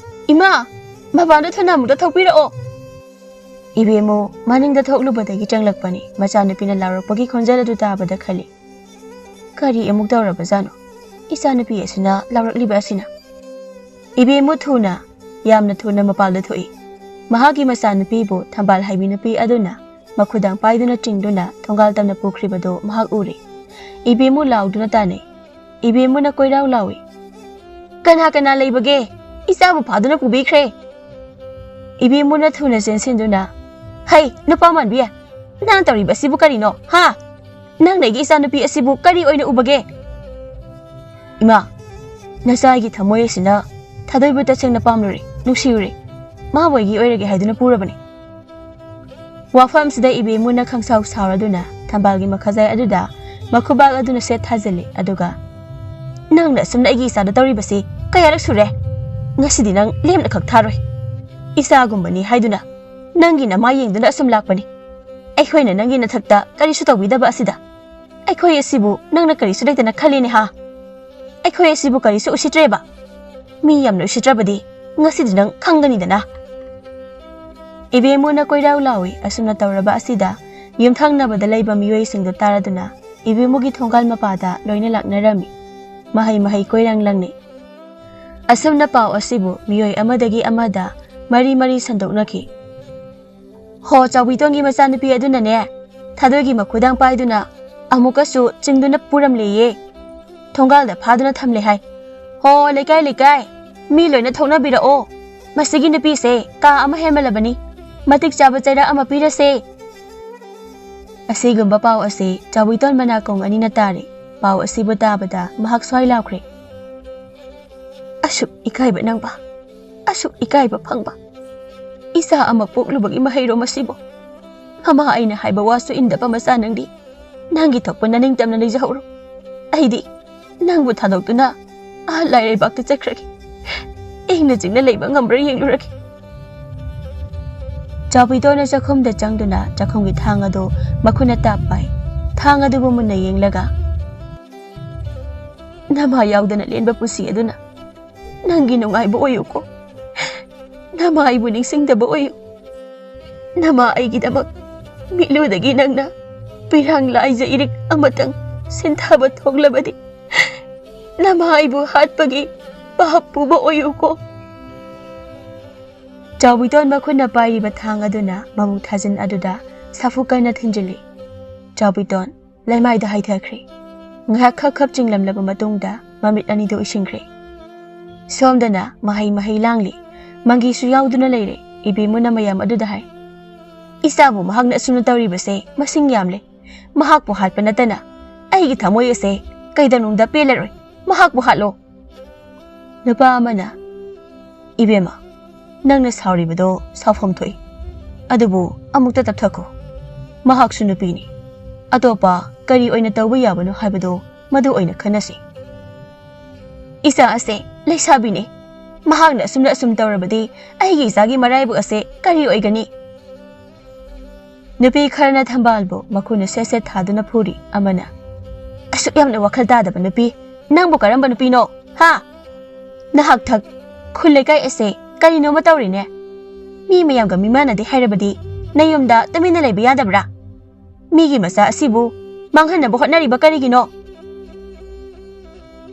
ꯏꯃꯥ! ꯃꯄꯥꯟꯗ ꯊꯨꯅ ꯑꯃꯨꯛꯇ ꯊꯣꯛꯄꯤꯔꯛꯑꯣ!" ꯏꯕꯦꯝꯃꯨ ꯃꯅꯤꯡꯗ ꯊꯣꯛꯂꯨꯕꯗꯒꯤ ꯆꯪꯂꯛꯄꯅꯤ꯫ ꯃꯆꯥꯅꯨꯄꯤꯅ ꯂꯥꯎꯔꯛꯄꯒꯤ ꯈꯣꯟꯖꯦꯜ ꯑꯗꯨ ꯇꯥꯕꯗ ꯈꯜꯂꯤ, "ꯀꯔꯤ ꯑꯃꯨꯛ ꯇꯧꯔꯕꯖꯥꯠꯅꯣ ꯏꯆꯥꯅꯨꯄꯤ ꯑꯁꯤꯅ ꯂꯥꯎꯔꯛꯂꯤꯕ ꯑꯁꯤꯅ?" ꯏꯕꯦꯝꯃꯨ ꯊꯨꯅ, ꯌꯥꯝꯅ ꯊꯨꯅ ꯃꯄꯥꯜꯗ ꯊꯣꯛꯏ꯫ ꯃꯍꯥꯛꯀꯤ ꯃꯆꯥꯅꯨꯄꯤꯕꯨ ꯊꯝꯕꯥꯜ ꯍꯥꯏꯕꯤ ꯅꯨꯄꯤ ꯑꯗꯨꯅ ꯃꯈꯨꯗꯥꯡ ꯄꯥꯏꯗꯨꯅ ꯆꯤꯡꯗꯨꯅ ꯊꯣꯡꯒꯥꯜ ꯇꯝꯅ ꯄꯨꯈ꯭ꯔꯤꯕꯗꯨ ꯃꯍꯥꯛ ꯎꯔꯦ꯫ ꯏꯕꯦꯝꯃꯨ ꯂꯥꯎꯗꯨꯅ ꯇꯥꯅꯩ꯫ ꯏꯕꯦꯝꯃꯨꯅ ꯀꯣꯏꯔꯥꯎ ꯂꯥꯎꯏ, "ꯀꯅꯥ ꯀꯅꯥ ꯂꯩꯕꯒꯦ? ꯏꯆꯥꯕꯨ ꯐꯥꯗꯨꯅ ꯄꯨꯕꯤꯈ꯭ꯔꯦ!" ꯏꯕꯦꯝꯃꯨꯅ ꯊꯨꯅ ꯆꯦꯟꯁꯤꯟꯗꯨꯅ, "ꯍꯩ, ꯅꯨꯄꯥ ꯃꯥꯟꯕꯤ, ꯅꯪ ꯇꯧꯔꯤꯕ ꯑꯁꯤꯕꯨ ꯀꯔꯤꯅꯣ, ꯍꯥ? ꯅꯪꯅ ꯑꯩꯒꯤ ꯏꯆꯥꯅꯨꯄꯤ ꯑꯁꯤꯕꯨ ꯀꯔꯤ ꯑꯣꯏꯅ ꯎꯕꯒꯦ?" "ꯏꯃꯥ, ꯅꯆꯥꯒꯤ ꯊꯃꯣꯏ ꯑꯁꯤꯅ ꯊꯥꯗꯣꯏꯕꯨ ꯇꯁꯦꯡꯅ ꯄꯥꯝꯂꯨꯔꯦ, ꯅꯨꯡꯁꯤꯔꯨꯔꯦ꯫ ꯃꯥꯕꯨ ꯑꯩꯒꯤ ꯑꯣꯏꯔꯒꯦ ꯍꯥꯏꯗꯨꯅ ꯄꯨꯔꯕꯅꯤ꯫" ꯋꯥꯐꯝꯁꯤꯗ ꯏꯕꯦꯝꯃꯨꯅ ꯈꯪꯁꯥꯎ ꯁꯥꯎꯔꯗꯨꯅ ꯊꯝꯕꯥꯜꯒꯤ ꯃꯈꯥꯖꯥꯏ ꯑꯗꯨꯗ ꯃꯈꯨꯕꯥꯛ ꯑꯗꯨꯅ ꯁꯦꯠ ꯊꯥꯖꯤꯜꯂꯤ, ꯑꯗꯨꯒ, "ꯅꯪꯅ ꯑꯁꯨꯝꯅ ꯑꯩꯒꯤ ꯏꯆꯥꯗ ꯇꯧꯔꯤꯕꯁꯤ ꯀꯌꯥꯔꯛ ꯁꯨꯔꯦ? ꯉꯁꯤꯗꯤ ꯅꯪ ꯂꯦꯝꯅ ꯈꯛ ꯊꯥꯔꯣꯏ꯫ ꯏꯆꯥꯒꯨꯝꯕꯅꯤ ꯍꯥꯏꯗꯨꯅ ꯅꯪꯒꯤ ꯅꯃꯥꯏ ꯌꯦꯡꯗꯨꯅ ꯑꯁꯨꯝ ꯂꯥꯛꯄꯅꯤ꯫ ꯑꯩꯈꯣꯏꯅ ꯅꯪꯒꯤ ꯅꯊꯛꯇ ꯀꯔꯤꯁꯨ ꯇꯧꯕꯤꯗꯕ ꯑꯁꯤꯗ ꯑꯩꯈꯣꯏ ꯑꯁꯤꯕꯨ ꯅꯪꯅ ꯀꯔꯤꯁꯨ ꯂꯩꯇꯅ ꯈꯜꯂꯤꯅꯦ ꯍꯥ? ꯑꯩꯈꯣꯏ ꯑꯁꯤꯕꯨ ꯀꯔꯤꯁꯨ ꯎꯁꯤꯠꯇ꯭ꯔꯦꯕ? ꯃꯤ ꯌꯥꯝꯅ ꯎꯁꯤꯠꯇ꯭ꯔꯕꯗꯤ ꯉꯁꯤꯗꯤ ꯅꯪ ꯈꯪꯒꯅꯤꯗꯅ꯫ ꯏꯕꯦꯝꯃꯨꯅ ꯀꯣꯏꯔꯥꯎ ꯂꯥꯎꯏ꯫ ꯑꯁꯨꯝꯅ ꯇꯧꯔꯕ ꯑꯁꯤꯗ ꯌꯨꯝꯊꯪꯅꯕꯗ ꯂꯩꯕ ꯃꯤꯑꯣꯏꯁꯤꯡꯗꯨ ꯇꯥꯔꯗꯨꯅ ꯏꯕꯦꯝꯃꯨꯒꯤ ꯊꯣꯡꯒꯥꯜ ꯃꯄꯥꯗ ꯂꯣꯏꯅ ꯂꯥꯛꯅꯔꯝꯃꯤ꯫ ꯃꯍꯩ ꯃꯍꯩ ꯀꯣꯏꯔꯥꯡ ꯂꯪꯅꯩ꯫ ꯑꯁꯨꯝꯅ ꯄꯥꯎ ꯑꯁꯤꯕꯨ ꯃꯤꯑꯣꯏ ꯑꯃꯗꯒꯤ ꯑꯃꯗ ꯃꯔꯤ ꯃꯔꯤ ꯁꯟꯗꯣꯛꯅꯈꯤ꯫ ꯍꯣ, ꯆꯥꯎꯕꯤꯇꯣꯟꯒꯤ ꯃꯆꯥꯅꯨꯄꯤ ꯑꯗꯨꯅꯅꯦ, ꯊꯥꯗꯣꯏꯒꯤ ꯃꯈꯨꯗꯥꯡ ꯄꯥꯏꯗꯨꯅ ꯑꯃꯨꯛꯀꯁꯨ ꯆꯤꯡꯗꯨꯅ ꯄꯨꯔꯝꯂꯦꯌꯦ꯫ ꯊꯣꯡꯒꯥꯜꯗ ꯐꯥꯗꯨꯅ ꯊꯝꯂꯦ ꯍꯥꯏ꯫ ꯍꯣ, ꯂꯩꯀꯥꯏ ꯂꯩꯀꯥꯏ, ꯃꯤ ꯂꯣꯏꯅ ꯊꯣꯛꯅꯕꯤꯔꯛꯑꯣ꯫ ꯃꯁꯤꯒꯤ ꯅꯨꯄꯤꯁꯦ ꯀꯥ ꯑꯃ ꯍꯦꯟꯃꯜꯂꯕꯅꯤ꯫ ꯃꯇꯤꯛ ꯆꯥꯕ ꯆꯩꯔꯥꯛ ꯑꯃ ꯄꯤꯔꯁꯦ꯫ ꯑꯁꯤꯒꯨꯝꯕ ꯄꯥꯎ ꯑꯁꯤ ꯆꯥꯎꯕꯤꯇꯣꯟ ꯃꯅꯥꯀꯣꯡ ꯑꯅꯤꯅ ꯇꯥꯔꯦ꯫ ꯄꯥꯎ ꯑꯁꯤꯕꯨ ꯇꯥꯕꯗ ꯃꯍꯥꯛ ꯁ꯭ꯋꯥꯏ ꯂꯥꯎꯈ꯭ꯔꯦ꯫ ꯑꯁꯨꯛ ꯏꯀꯥꯏꯕ ꯅꯪꯕ, ꯑꯁꯨꯛ ꯏꯀꯥꯏꯕ ꯐꯪꯕ ꯏꯆꯥ ꯑꯃ ꯄꯣꯛꯂꯨꯕꯒꯤ ꯃꯍꯩꯔꯣ ꯃꯁꯤꯕꯨ? ꯃꯃꯥ ꯑꯩꯅ ꯍꯥꯏꯕ ꯋꯥꯁꯨ ꯏꯟꯗꯕ ꯃꯆꯥ ꯅꯪꯗꯤ꯫ ꯅꯪꯒꯤ ꯊꯣꯛꯄ ꯅꯅꯤꯡꯇꯝꯅ ꯂꯩꯖꯍꯧꯔꯣ꯫ ꯑꯩꯗꯤ ꯅꯪꯕꯨ ꯊꯥꯗꯣꯛꯇꯨꯅ ꯑꯥ ꯂꯥꯏꯔꯩꯕꯥꯛꯇ ꯆꯠꯈ꯭ꯔꯒꯦ꯫ ꯏꯪꯅ ꯆꯤꯛꯅ ꯂꯩꯕ ꯉꯝꯕ꯭ꯔꯥ ꯌꯦꯡꯂꯨꯔꯒꯦ꯫ ꯆꯥꯎꯕꯤꯇꯣꯟꯅ ꯆꯥꯛꯈꯨꯝꯗ ꯆꯪꯗꯨꯅ ꯆꯥꯛꯈꯨꯝꯒꯤ ꯊꯥꯡ ꯑꯗꯨ ꯃꯈꯨꯠꯅ ꯇꯥꯞ ꯄꯥꯏ꯫ ꯊꯥꯡ ꯑꯗꯨꯕꯨ ꯃꯨꯟꯅ ꯌꯦꯡꯂꯒ, "ꯅꯃꯥ ꯌꯥꯎꯗꯅ ꯂꯦꯟꯕ ꯄꯨꯟꯁꯤ ꯑꯗꯨꯅ ꯅꯪꯒꯤ ꯅꯨꯡꯉꯥꯏꯕ ꯑꯣꯏꯌꯨꯀꯣ꯫ ꯅꯃꯥ ꯑꯩꯕꯨ ꯅꯤꯡꯁꯤꯡꯗꯕ ꯑꯣꯏꯌꯨ꯫ ꯅꯃꯥ ꯑꯩꯒꯤꯗꯃꯛ ꯃꯤꯠꯂꯨꯗꯒꯤ ꯅꯪꯅ ꯄꯤꯔꯥꯡ ꯂꯥꯏꯖ ꯏꯔꯤꯛ ꯑꯃꯇꯪ ꯁꯤꯟꯊꯕ ꯊꯣꯛꯂꯕꯗꯤ ꯅꯃꯥ ꯑꯩꯕꯨ ꯍꯥꯠꯄꯒꯤ ꯄꯥꯞ ꯄꯨꯕ ꯑꯣꯏꯌꯨꯀꯣ꯫" ꯆꯥꯎꯕꯤꯇꯣꯟ ꯃꯈꯨꯠꯅ ꯄꯥꯏꯔꯤꯕ ꯊꯥꯡ ꯑꯗꯨꯅ ꯃꯃꯨꯛ ꯊꯥꯖꯤꯟ ꯑꯗꯨꯗ ꯁꯥꯐꯨ ꯀꯟꯅ ꯊꯤꯟꯖꯤꯜꯂꯤ꯫ ꯆꯥꯎꯕꯤꯇꯣꯟ ꯂꯩꯃꯥꯏꯗ ꯍꯥꯏꯊꯈ꯭ꯔꯦ꯫ ꯉꯥꯏꯍꯥꯛ ꯈꯞ ꯈꯞ ꯆꯤꯡꯂꯝꯂꯕ ꯃꯇꯨꯡꯗ ꯃꯃꯤꯠ ꯑꯅꯤꯗꯨ ꯎꯏꯁꯤꯟꯈ꯭ꯔꯦ꯫ ꯁꯣꯝꯗꯅ ꯃꯍꯩ ꯃꯍꯩ ꯂꯥꯡꯂꯤ꯫ ꯃꯪꯒꯤꯁꯨ ꯌꯥꯎꯗꯨꯅ ꯂꯩꯔꯦ꯫ ꯏꯕꯦꯝꯃꯨꯅ ꯃꯌꯥꯝ ꯑꯗꯨꯗ ꯍꯥꯏ, "ꯏꯆꯥꯕꯨ ꯃꯍꯥꯛꯅ ꯑꯁꯨꯝꯅ ꯇꯧꯔꯤꯕꯁꯦ ꯃꯁꯤꯡ ꯌꯥꯝꯂꯦ꯫ ꯃꯍꯥꯛꯄꯨ ꯍꯥꯠꯄ ꯅꯠꯇꯅ ꯑꯩꯒꯤ ꯊꯃꯣꯏ ꯑꯁꯦ ꯀꯩꯗꯧꯅꯨꯡꯗ ꯄꯦꯜꯂꯔꯣꯏ꯫ ꯃꯍꯥꯛꯄꯨ ꯍꯥꯠꯂꯣ꯫" ꯅꯨꯄꯥ ꯑꯃꯅ, "ꯏꯕꯦꯝꯃ, ꯅꯪꯅ ꯁꯥꯎꯔꯤꯕꯗꯣ ꯁꯥꯎꯐꯝ ꯊꯣꯛꯏ꯫ ꯑꯗꯨꯕꯨ ꯑꯃꯨꯛꯇ ꯇꯞꯊꯈꯣ꯫ ꯃꯍꯥꯛꯁꯨ ꯅꯨꯄꯤꯅꯤ꯫ ꯑꯇꯣꯞꯄ ꯀꯔꯤ ꯑꯣꯏꯅ ꯇꯧꯕ ꯌꯥꯕꯅꯣ ꯍꯥꯏꯕꯗꯣ ꯃꯗꯨ ꯑꯣꯏꯅ ꯈꯟꯅꯁꯤ꯫ ꯏꯆꯥ ꯑꯁꯦ ꯂꯩꯁꯥꯕꯤꯅꯤ꯫ ꯃꯍꯥꯛꯅ ꯑꯁꯨꯝꯅ ꯑꯁꯨꯝ ꯇꯧꯔꯕꯗꯤ ꯑꯩꯒꯤ ꯏꯆꯥꯒꯤ ꯃꯔꯥꯏꯕꯛ ꯑꯁꯦ ꯀꯔꯤ ꯑꯣꯏꯒꯅꯤ?" ꯅꯨꯄꯤ ꯈꯔꯅ ꯊꯝꯕꯥꯜꯕꯨ ꯃꯈꯨꯅ ꯁꯦꯠ ꯁꯦꯠ ꯊꯥꯗꯨꯅ ꯐꯨꯔꯤ꯫ ꯑꯃꯅ, "ꯑꯁꯨꯛ ꯌꯥꯝꯅ ꯋꯥꯈꯜ ꯇꯥꯗꯕ ꯅꯨꯄꯤ, ꯅꯪꯕꯨ ꯀꯔꯝꯕ ꯅꯨꯄꯤꯅꯣ? ꯍꯥ? ꯅꯍꯥꯛ ꯊꯛ ꯈꯨꯜ ꯂꯩꯀꯥꯏ ꯑꯁꯦ ꯀꯔꯤꯅꯣꯃ ꯇꯧꯔꯤꯅꯦ꯫ ꯃꯤ ꯃꯌꯥꯝꯒ ꯃꯤꯃꯥꯟꯅꯗꯦ ꯍꯥꯏꯔꯕꯗꯤ ꯅꯌꯨꯝꯗ ꯇꯨꯃꯤꯟꯅ ꯂꯩꯕ ꯌꯥꯗꯕ꯭ꯔꯥ? ꯃꯤꯒꯤ ꯃꯆꯥ ꯑꯁꯤꯕꯨ ꯃꯥꯡꯍꯟꯅꯕ ꯍꯣꯠꯅꯔꯤꯕ ꯀꯔꯤꯒꯤꯅꯣ?"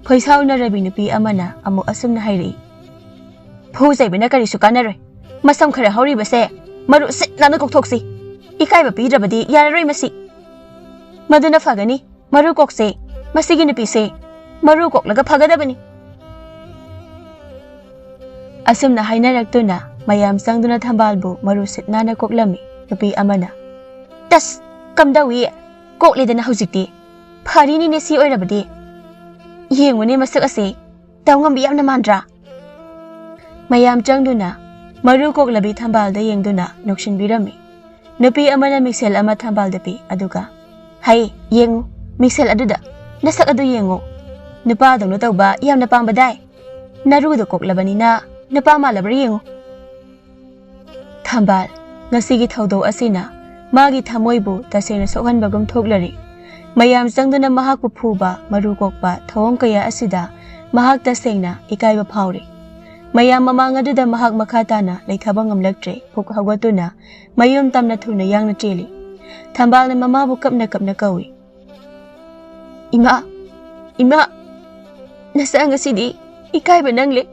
ꯈꯣꯏꯁꯥꯎꯅꯔꯕꯤ ꯅꯨꯄꯤ ꯑꯃꯅ ꯑꯃꯨꯛ ꯑꯁꯨꯝꯅ ꯍꯥꯏꯔꯛꯏ, "ꯐꯨ ꯆꯩꯕꯅ ꯀꯔꯤꯁꯨ ꯀꯥꯟꯅꯔꯣꯏ꯫ ꯃꯁꯝ ꯈꯔ ꯍꯧꯔꯤꯕꯁꯦ ꯃꯔꯨ ꯁꯤꯠ ꯅꯥꯟꯅ ꯀꯣꯛꯊꯣꯛꯁꯤ꯫ ꯏꯀꯥꯏꯕ ꯄꯤꯗ꯭ꯔꯕꯗꯤ ꯌꯥꯔꯔꯣꯏ ꯃꯁꯤ꯫ ꯃꯗꯨꯅ ꯐꯒꯅꯤ꯫ ꯃꯔꯨ ꯀꯣꯛꯁꯦ꯫ ꯃꯁꯤꯒꯤ ꯅꯨꯄꯤꯁꯦ ꯃꯔꯨ ꯀꯣꯛꯂꯒ ꯐꯒꯗꯕꯅꯤ꯫" ꯑꯁꯨꯝꯅ ꯍꯥꯏꯅꯔꯛꯇꯨꯅ ꯃꯌꯥꯝ ꯆꯪꯗꯨꯅ ꯊꯝꯕꯥꯜꯕꯨ ꯃꯔꯨ ꯁꯤꯠ ꯅꯥꯟꯅ ꯀꯣꯛꯂꯝꯃꯤ꯫ ꯅꯨꯄꯤ ꯑꯃꯅ, "ꯇꯁ! ꯀꯝꯗꯧꯏ? ꯀꯣꯛꯂꯦꯗꯅ ꯍꯧꯖꯤꯛꯇꯤ꯫ ꯐꯔꯤꯅꯤꯅꯦ ꯁꯤ ꯑꯣꯏꯔꯕꯗꯤ꯫ ꯌꯦꯡꯉꯨꯅꯦ ꯃꯁꯛ ꯑꯁꯤ꯫ ꯇꯧꯉꯝꯕꯤ ꯌꯥꯝꯅ ꯃꯥꯟꯗ꯭ꯔꯥ?" ꯃꯌꯥꯝ ꯆꯪꯗꯨꯅ ꯃꯔꯨ ꯀꯣꯛꯂꯕꯤ ꯊꯝꯕꯥꯜꯗ ꯌꯦꯡꯗꯨꯅ ꯅꯣꯛꯁꯤꯟꯕꯤꯔꯝꯃꯤ꯫ ꯅꯨꯄꯤ ꯑꯃꯅ ꯃꯤꯡꯁꯦꯜ ꯑꯃ ꯊꯝꯕꯥꯜꯗ ꯄꯤ, ꯑꯗꯨꯒ, "ꯍꯩ, ꯌꯦꯡꯉꯨ, ꯃꯤꯡꯁꯦꯜ ꯑꯗꯨꯗ ꯅꯁꯛ ꯑꯗꯨ ꯌꯦꯡꯉꯨ꯫ ꯅꯨꯄꯥꯗꯧꯅ ꯇꯧꯕ ꯌꯥꯝꯅ ꯄꯥꯝꯕꯗꯥꯏ꯫ ꯅꯔꯨꯗꯣ ꯀꯣꯛꯂꯕꯅꯤꯅ ꯅꯨꯄꯥ ꯃꯥꯜꯂꯕ꯭ꯔꯥ ꯌꯦꯡꯉꯨ꯫" ꯊꯝꯕꯥꯜ, ꯉꯁꯤꯒꯤ ꯊꯧꯗꯣꯛ ꯑꯁꯤꯅ ꯃꯥꯒꯤ ꯊꯃꯣꯏꯕꯨ ꯇꯁꯦꯡꯅ ꯁꯣꯛꯍꯟꯕꯒꯨꯝ ꯊꯣꯛꯂꯔꯤ꯫ ꯃꯌꯥꯝ ꯆꯪꯗꯨꯅ ꯃꯍꯥꯛꯄꯨ ꯐꯨꯕ, ꯃꯔꯨ ꯀꯣꯛꯄ ꯊꯧꯑꯣꯡ ꯀꯌꯥ ꯑꯁꯤꯗ ꯃꯍꯥꯛ ꯇꯁꯦꯡꯅ ꯏꯀꯥꯏꯕ ꯐꯥꯎꯔꯤ꯫ ꯃꯌꯥꯝ ꯃꯃꯥꯡ ꯑꯗꯨꯗ ꯃꯍꯥꯛ ꯃꯈꯥ ꯇꯥꯅ ꯂꯩꯊꯕ ꯉꯝꯂꯛꯇ꯭ꯔꯦ꯫ ꯄꯨꯛ ꯍꯧꯒꯠꯇꯨꯅ ꯃꯌꯨꯝ ꯇꯝꯅ ꯊꯨꯅ ꯌꯥꯡꯅ ꯆꯦꯜꯂꯤ꯫ ꯊꯝꯕꯥꯜꯅ ꯃꯃꯥꯕꯨ ꯀꯞꯅ ꯀꯞꯅ ꯀꯧꯏ꯫ "ꯏꯃꯥ, ꯏꯃꯥ, ꯅꯆꯥ ꯉꯁꯤꯗꯤ ꯏꯀꯥꯏꯕ ꯅꯪꯂꯦ꯫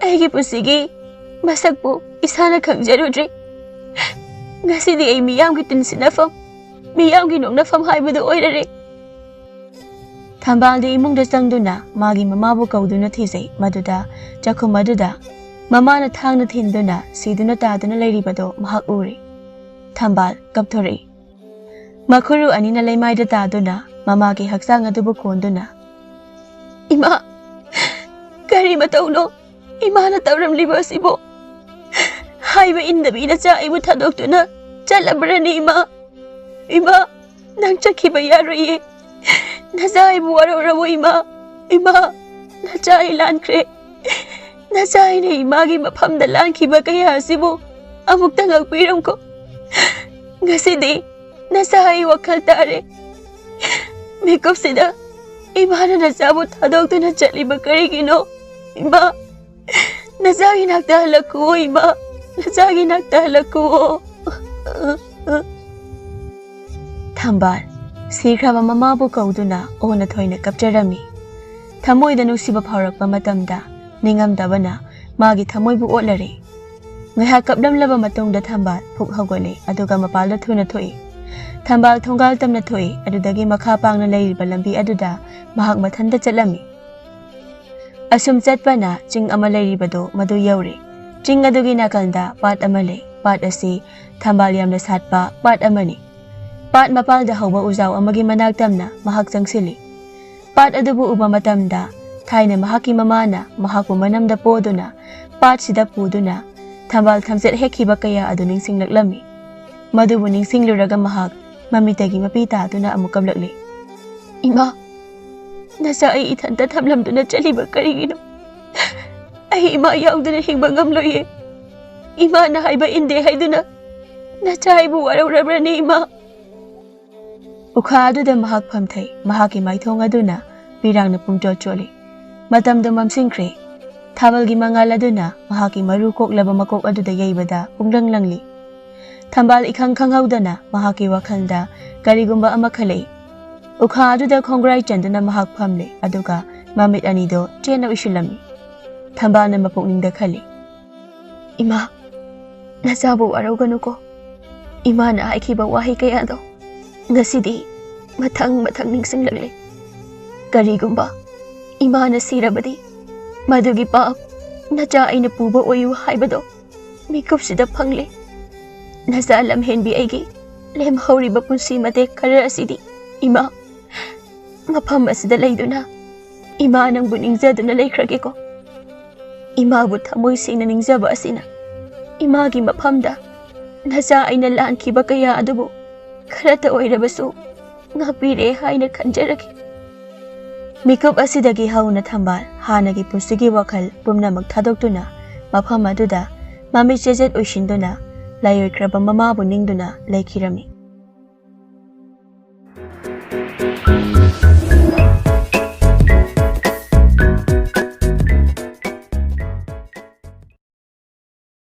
ꯑꯩꯒꯤ ꯄꯨꯟꯁꯤꯒꯤ ꯃꯁꯛꯄꯨ ꯏꯁꯥꯅ ꯈꯪꯖꯔꯨꯗ꯭ꯔꯦ꯫ ꯉꯁꯤꯗꯤ ꯑꯩ ꯃꯤꯌꯥꯝꯒꯤ ꯇꯤꯟꯁꯤꯟꯅꯐꯝ, ꯃꯤꯌꯥꯝꯒꯤ ꯅꯣꯛꯅꯐꯝ ꯍꯥꯏꯕꯗꯨ ꯑꯣꯏꯔꯔꯦ꯫" ꯊꯝꯕꯥꯜꯗꯤ ꯏꯃꯨꯡꯗ ꯆꯪꯗꯨꯅ ꯃꯥꯒꯤ ꯃꯃꯥꯕꯨ ꯀꯧꯗꯨꯅ ꯊꯤꯖꯩ꯫ ꯃꯗꯨꯗ ꯆꯥꯛꯈꯨꯝ ꯑꯗꯨꯗ ꯃꯃꯥꯅ ꯊꯥꯡꯅ ꯊꯤꯟꯗꯨꯅ ꯁꯤꯗꯨꯅ ꯇꯥꯗꯨꯅ ꯂꯩꯔꯤꯕꯗꯣ ꯃꯍꯥꯛ ꯎꯔꯦ꯫ ꯊꯝꯕꯥꯜ ꯀꯞꯊꯣꯔꯛꯏ꯫ ꯃꯈꯨꯔꯨ ꯑꯅꯤꯅ ꯂꯩꯃꯥꯏꯗ ꯇꯥꯗꯨꯅ ꯃꯃꯥꯒꯤ ꯍꯛꯆꯥꯡ ꯑꯗꯨꯕꯨ ꯀꯣꯟꯗꯨꯅ, "ꯏꯃꯥ, ꯀꯔꯤ ꯃꯇꯧꯅꯣ ꯏꯃꯥꯅ ꯇꯧꯔꯝꯂꯤꯕ ꯑꯁꯤꯕꯨ? ꯍꯥꯏꯕ ꯏꯟꯗꯕꯤ ꯅꯆꯥ ꯑꯩꯕꯨ ꯊꯥꯗꯣꯛꯇꯨꯅ ꯆꯠꯂꯕ꯭ꯔꯅꯤ ꯏꯃꯥ? ꯏꯃꯥ, ꯅꯪ ꯆꯠꯈꯤꯕ ꯌꯥꯔꯣꯏꯌꯦ꯫ ꯅꯆꯥ ꯑꯩꯕꯨ ꯋꯥꯔꯧꯔꯝꯃꯣ ꯏꯃꯥ꯫ ꯏꯃꯥ, ꯅꯆꯥ ꯑꯩ ꯂꯥꯟꯈ꯭ꯔꯦ꯫ ꯅꯆꯥ ꯑꯩꯅ ꯏꯃꯥꯒꯤ ꯃꯐꯝꯗ ꯂꯥꯟꯈꯤꯕ ꯀꯌꯥ ꯑꯁꯤꯕꯨ ꯑꯃꯨꯛꯇ ꯉꯥꯛꯄꯤꯔꯝꯈꯣ꯫ ꯉꯁꯤꯗꯤ ꯅꯆꯥ ꯑꯩ ꯋꯥꯈꯜ ꯇꯥꯔꯦ꯫ ꯃꯤꯀꯨꯞꯁꯤꯗ ꯏꯃꯥꯅ ꯅꯆꯥꯕꯨ ꯊꯥꯗꯣꯛꯇꯨꯅ ꯆꯠꯂꯤꯕ ꯀꯔꯤꯒꯤꯅꯣ? ꯏꯃꯥ, ꯅꯆꯥꯒꯤ ꯅꯥꯛꯇ ꯍꯜꯂꯛꯈꯨꯑꯣ ꯏꯃꯥ, ꯅꯆꯥꯒꯤ ꯅꯥꯛꯇ ꯍꯜꯂꯛꯈꯨꯑꯣ꯫ ꯊꯝꯕꯥꯜ ꯁꯤꯈ꯭ꯔꯕ ꯃꯃꯥꯕꯨ ꯀꯧꯗꯨꯅ ꯑꯣꯟꯅ ꯊꯣꯏꯅ ꯀꯞꯆꯔꯝꯃꯤ꯫ ꯊꯃꯣꯏꯗ ꯅꯨꯡꯁꯤꯕ ꯐꯥꯎꯔꯛꯄ ꯃꯇꯝꯗ ꯅꯤꯡꯉꯝꯗꯕꯅ ꯃꯥꯒꯤ ꯊꯃꯣꯏꯕꯨ ꯑꯣꯠꯂꯔꯦ꯫ ꯉꯥꯏꯍꯥꯛ ꯀꯞꯂꯝꯂꯕ ꯃꯇꯨꯡꯗ ꯊꯝꯕꯥꯜ ꯐꯨꯛ ꯍꯧꯒꯠꯂꯦ, ꯑꯗꯨꯒ ꯃꯄꯥꯜꯗ ꯊꯨꯅ ꯊꯣꯛꯏ꯫ ꯊꯝꯕꯥꯜ ꯊꯣꯡꯒꯥꯜ ꯇꯝꯅ ꯊꯣꯛꯏ, ꯑꯗꯨꯗꯒꯤ ꯃꯈꯥ ꯄꯥꯡꯅ ꯂꯩꯔꯤꯕ ꯂꯝꯕꯤ ꯑꯗꯨꯗ ꯃꯍꯥꯛ ꯃꯊꯟꯇ ꯆꯠꯂꯝꯃꯤ꯫ ꯑꯁꯨꯝ ꯆꯠꯄꯅ ꯆꯤꯡ ꯑꯃ ꯂꯩꯔꯤꯕꯗꯨ ꯃꯗꯨ ꯌꯧꯔꯦ꯫ ꯆꯤꯡ ꯑꯗꯨꯒꯤ ꯅꯥꯀꯟꯗ ꯄꯥꯠ ꯑꯃ ꯂꯩ꯫ ꯄꯥꯠ ꯑꯁꯤ ꯊꯝꯕꯥꯜ ꯌꯥꯝꯅ ꯁꯥꯠꯄ ꯄꯥꯠ ꯑꯃꯅꯤ꯫ ꯄꯥꯠ ꯃꯄꯥꯜꯗ ꯍꯧꯕ ꯎꯖꯥꯎ ꯑꯃꯒꯤ ꯃꯅꯥꯛ ꯇꯝꯅ ꯃꯍꯥꯛ ꯆꯪꯁꯤꯜꯂꯤ꯫ ꯄꯥꯠ ꯑꯗꯨꯕꯨ ꯎꯕ ꯃꯇꯝꯗ ꯊꯥꯏꯅ ꯃꯍꯥꯛꯀꯤ ꯃꯃꯥꯅ ꯃꯍꯥꯛꯄꯨ ꯃꯅꯝꯗ ꯄꯣꯗꯨꯅ ꯄꯥꯠꯁꯤꯗ ꯄꯨꯗꯨꯅ ꯊꯝꯕꯥꯜ ꯊꯝꯆꯦꯠ ꯍꯦꯛꯈꯤꯕ ꯀꯌꯥ ꯑꯗꯨ ꯅꯤꯡꯁꯤꯡꯂꯛꯂꯝꯃꯤ꯫ ꯃꯗꯨꯕꯨ ꯅꯤꯡꯁꯤꯡꯂꯨꯔꯒ ꯃꯍꯥꯛ ꯃꯃꯤꯠꯇꯒꯤ ꯃꯄꯤ ꯇꯥꯗꯨꯅ ꯑꯃꯨꯛ ꯀꯞꯂꯛꯂꯤ꯫ "ꯏꯃꯥ, ꯅꯆꯥ ꯑꯩ ꯏꯊꯟꯇ ꯊꯝꯂꯝꯗꯨꯅ ꯆꯠꯂꯤꯕ ꯀꯔꯤꯒꯤꯅꯣ? ꯑꯩ ꯏꯃꯥ ꯌꯥꯎꯗꯅ ꯍꯤꯡꯕ ꯉꯝꯂꯣꯏꯌꯦ꯫ ꯏꯃꯥꯅ ꯍꯥꯏꯕ ꯏꯟꯗꯦ ꯍꯥꯏꯗꯨꯅ ꯅꯆꯥ ꯑꯩꯕꯨ ꯋꯥꯔꯧꯔꯕ꯭ꯔꯅꯦ ꯏꯃꯥ?" ꯎꯈꯥ ꯑꯗꯨꯗ ꯃꯍꯥꯛ ꯐꯝꯊꯩ꯫ ꯃꯍꯥꯛꯀꯤ ꯃꯥꯏꯊꯣꯡ ꯑꯗꯨꯅ ꯄꯤꯔꯥꯡꯅ ꯄꯨꯡꯆꯣꯠ ꯆꯣꯠꯂꯤ꯫ ꯃꯇꯝꯗꯨ ꯃꯝꯁꯤꯟꯈ꯭ꯔꯦ꯫ ꯊꯥꯕꯜꯒꯤ ꯃꯉꯥꯜ ꯑꯗꯨꯅ ꯃꯍꯥꯛꯀꯤ ꯃꯔꯨ ꯀꯣꯛꯂꯕ ꯃꯀꯣꯛ ꯑꯗꯨꯗ ꯌꯩꯕꯗ ꯄꯨꯡꯂꯪ ꯂꯪꯂꯤ꯫ ꯊꯝꯕꯥꯜ ꯏꯈꯪ ꯈꯪꯍꯧꯗꯅ ꯃꯍꯥꯛꯀꯤ ꯋꯥꯈꯜꯗ ꯀꯔꯤꯒꯨꯝꯕ ꯑꯃ ꯈꯜꯂꯛꯏ꯫ ꯎꯈꯥ ꯑꯗꯨꯗ ꯈꯣꯡꯒ꯭ꯔꯥꯏ ꯆꯟꯗꯨꯅ ꯃꯍꯥꯛ ꯐꯝꯂꯦ, ꯑꯗꯨꯒ ꯃꯃꯤꯠ ꯑꯅꯤꯗꯣ ꯆꯦꯠꯅ ꯎꯏꯁꯤꯜꯂꯝꯃꯤ꯫ ꯊꯝꯕꯥꯜꯅ ꯃꯄꯨꯛꯅꯤꯡꯗ ꯈꯜꯂꯤ, "ꯏꯃꯥ, ꯅꯆꯥꯕꯨ ꯋꯥꯔꯧꯒꯅꯨꯀꯣ꯫ ꯏꯃꯥꯅ ꯍꯥꯏꯈꯤꯕ ꯋꯥꯍꯩ ꯀꯌꯥꯗꯣ ꯉꯁꯤꯗꯤ ꯃꯊꯪ ꯃꯊꯪ ꯅꯤꯡꯁꯤꯡꯂꯛꯂꯦ꯫ ꯀꯔꯤꯒꯨꯝꯕ ꯏꯃꯥꯅ ꯁꯤꯔꯕꯗꯤ ꯃꯗꯨꯒꯤ ꯄꯥꯞ ꯅꯆꯥ ꯑꯩꯅ ꯄꯨꯕ ꯑꯣꯏꯌꯨ ꯍꯥꯏꯕꯗꯣ ꯃꯤꯀꯨꯞꯁꯤꯗ ꯐꯪꯂꯦ꯫ ꯅꯆꯥ ꯂꯝꯍꯦꯟꯕꯤ ꯑꯩꯒꯤ ꯂꯦꯝꯍꯧꯔꯤꯕ ꯄꯨꯟꯁꯤ ꯃꯇꯦꯛ ꯈꯔ ꯑꯁꯤꯗꯤ ꯏꯃꯥ, ꯃꯐꯝ ꯑꯁꯤꯗ ꯂꯩꯗꯨꯅ ꯏꯃꯥ ꯅꯪꯕꯨ ꯅꯤꯡꯖꯗꯨꯅ ꯂꯩꯈ꯭ꯔꯒꯦꯀꯣ꯫ ꯏꯃꯥꯕꯨ ꯊꯃꯣꯏ ꯁꯦꯡꯅ ꯅꯤꯡꯖꯕ ꯑꯁꯤꯅ ꯏꯃꯥꯒꯤ ꯃꯐꯝꯗ ꯅꯆꯥ ꯑꯩꯅ ꯂꯥꯟꯈꯤꯕ ꯀꯌꯥ ꯑꯗꯨꯕꯨ ꯈꯔꯇ ꯑꯣꯏꯔꯕꯁꯨ ꯉꯥꯛꯄꯤꯔꯦ ꯍꯥꯏꯅ ꯈꯟꯖꯔꯒꯦ꯫" ꯃꯤꯀꯨꯞ ꯑꯁꯤꯗꯒꯤ ꯍꯧꯅ ꯊꯝꯕꯥꯜ ꯍꯥꯟꯅꯒꯤ ꯄꯨꯟꯁꯤꯒꯤ ꯋꯥꯈꯜ ꯄꯨꯝꯅꯃꯛ ꯊꯥꯗꯣꯛꯇꯨꯅ ꯃꯐꯝ ꯑꯗꯨꯗ ꯃꯃꯤꯠ ꯆꯦꯖꯦꯠ ꯑꯣꯏꯁꯤꯟꯗꯨꯅ ꯂꯥꯏꯑꯣꯏꯈ꯭ꯔꯕ ꯃꯃꯥꯕꯨ ꯅꯤꯡꯗꯨꯅ ꯂꯩꯈꯤꯔꯝꯃꯤ꯫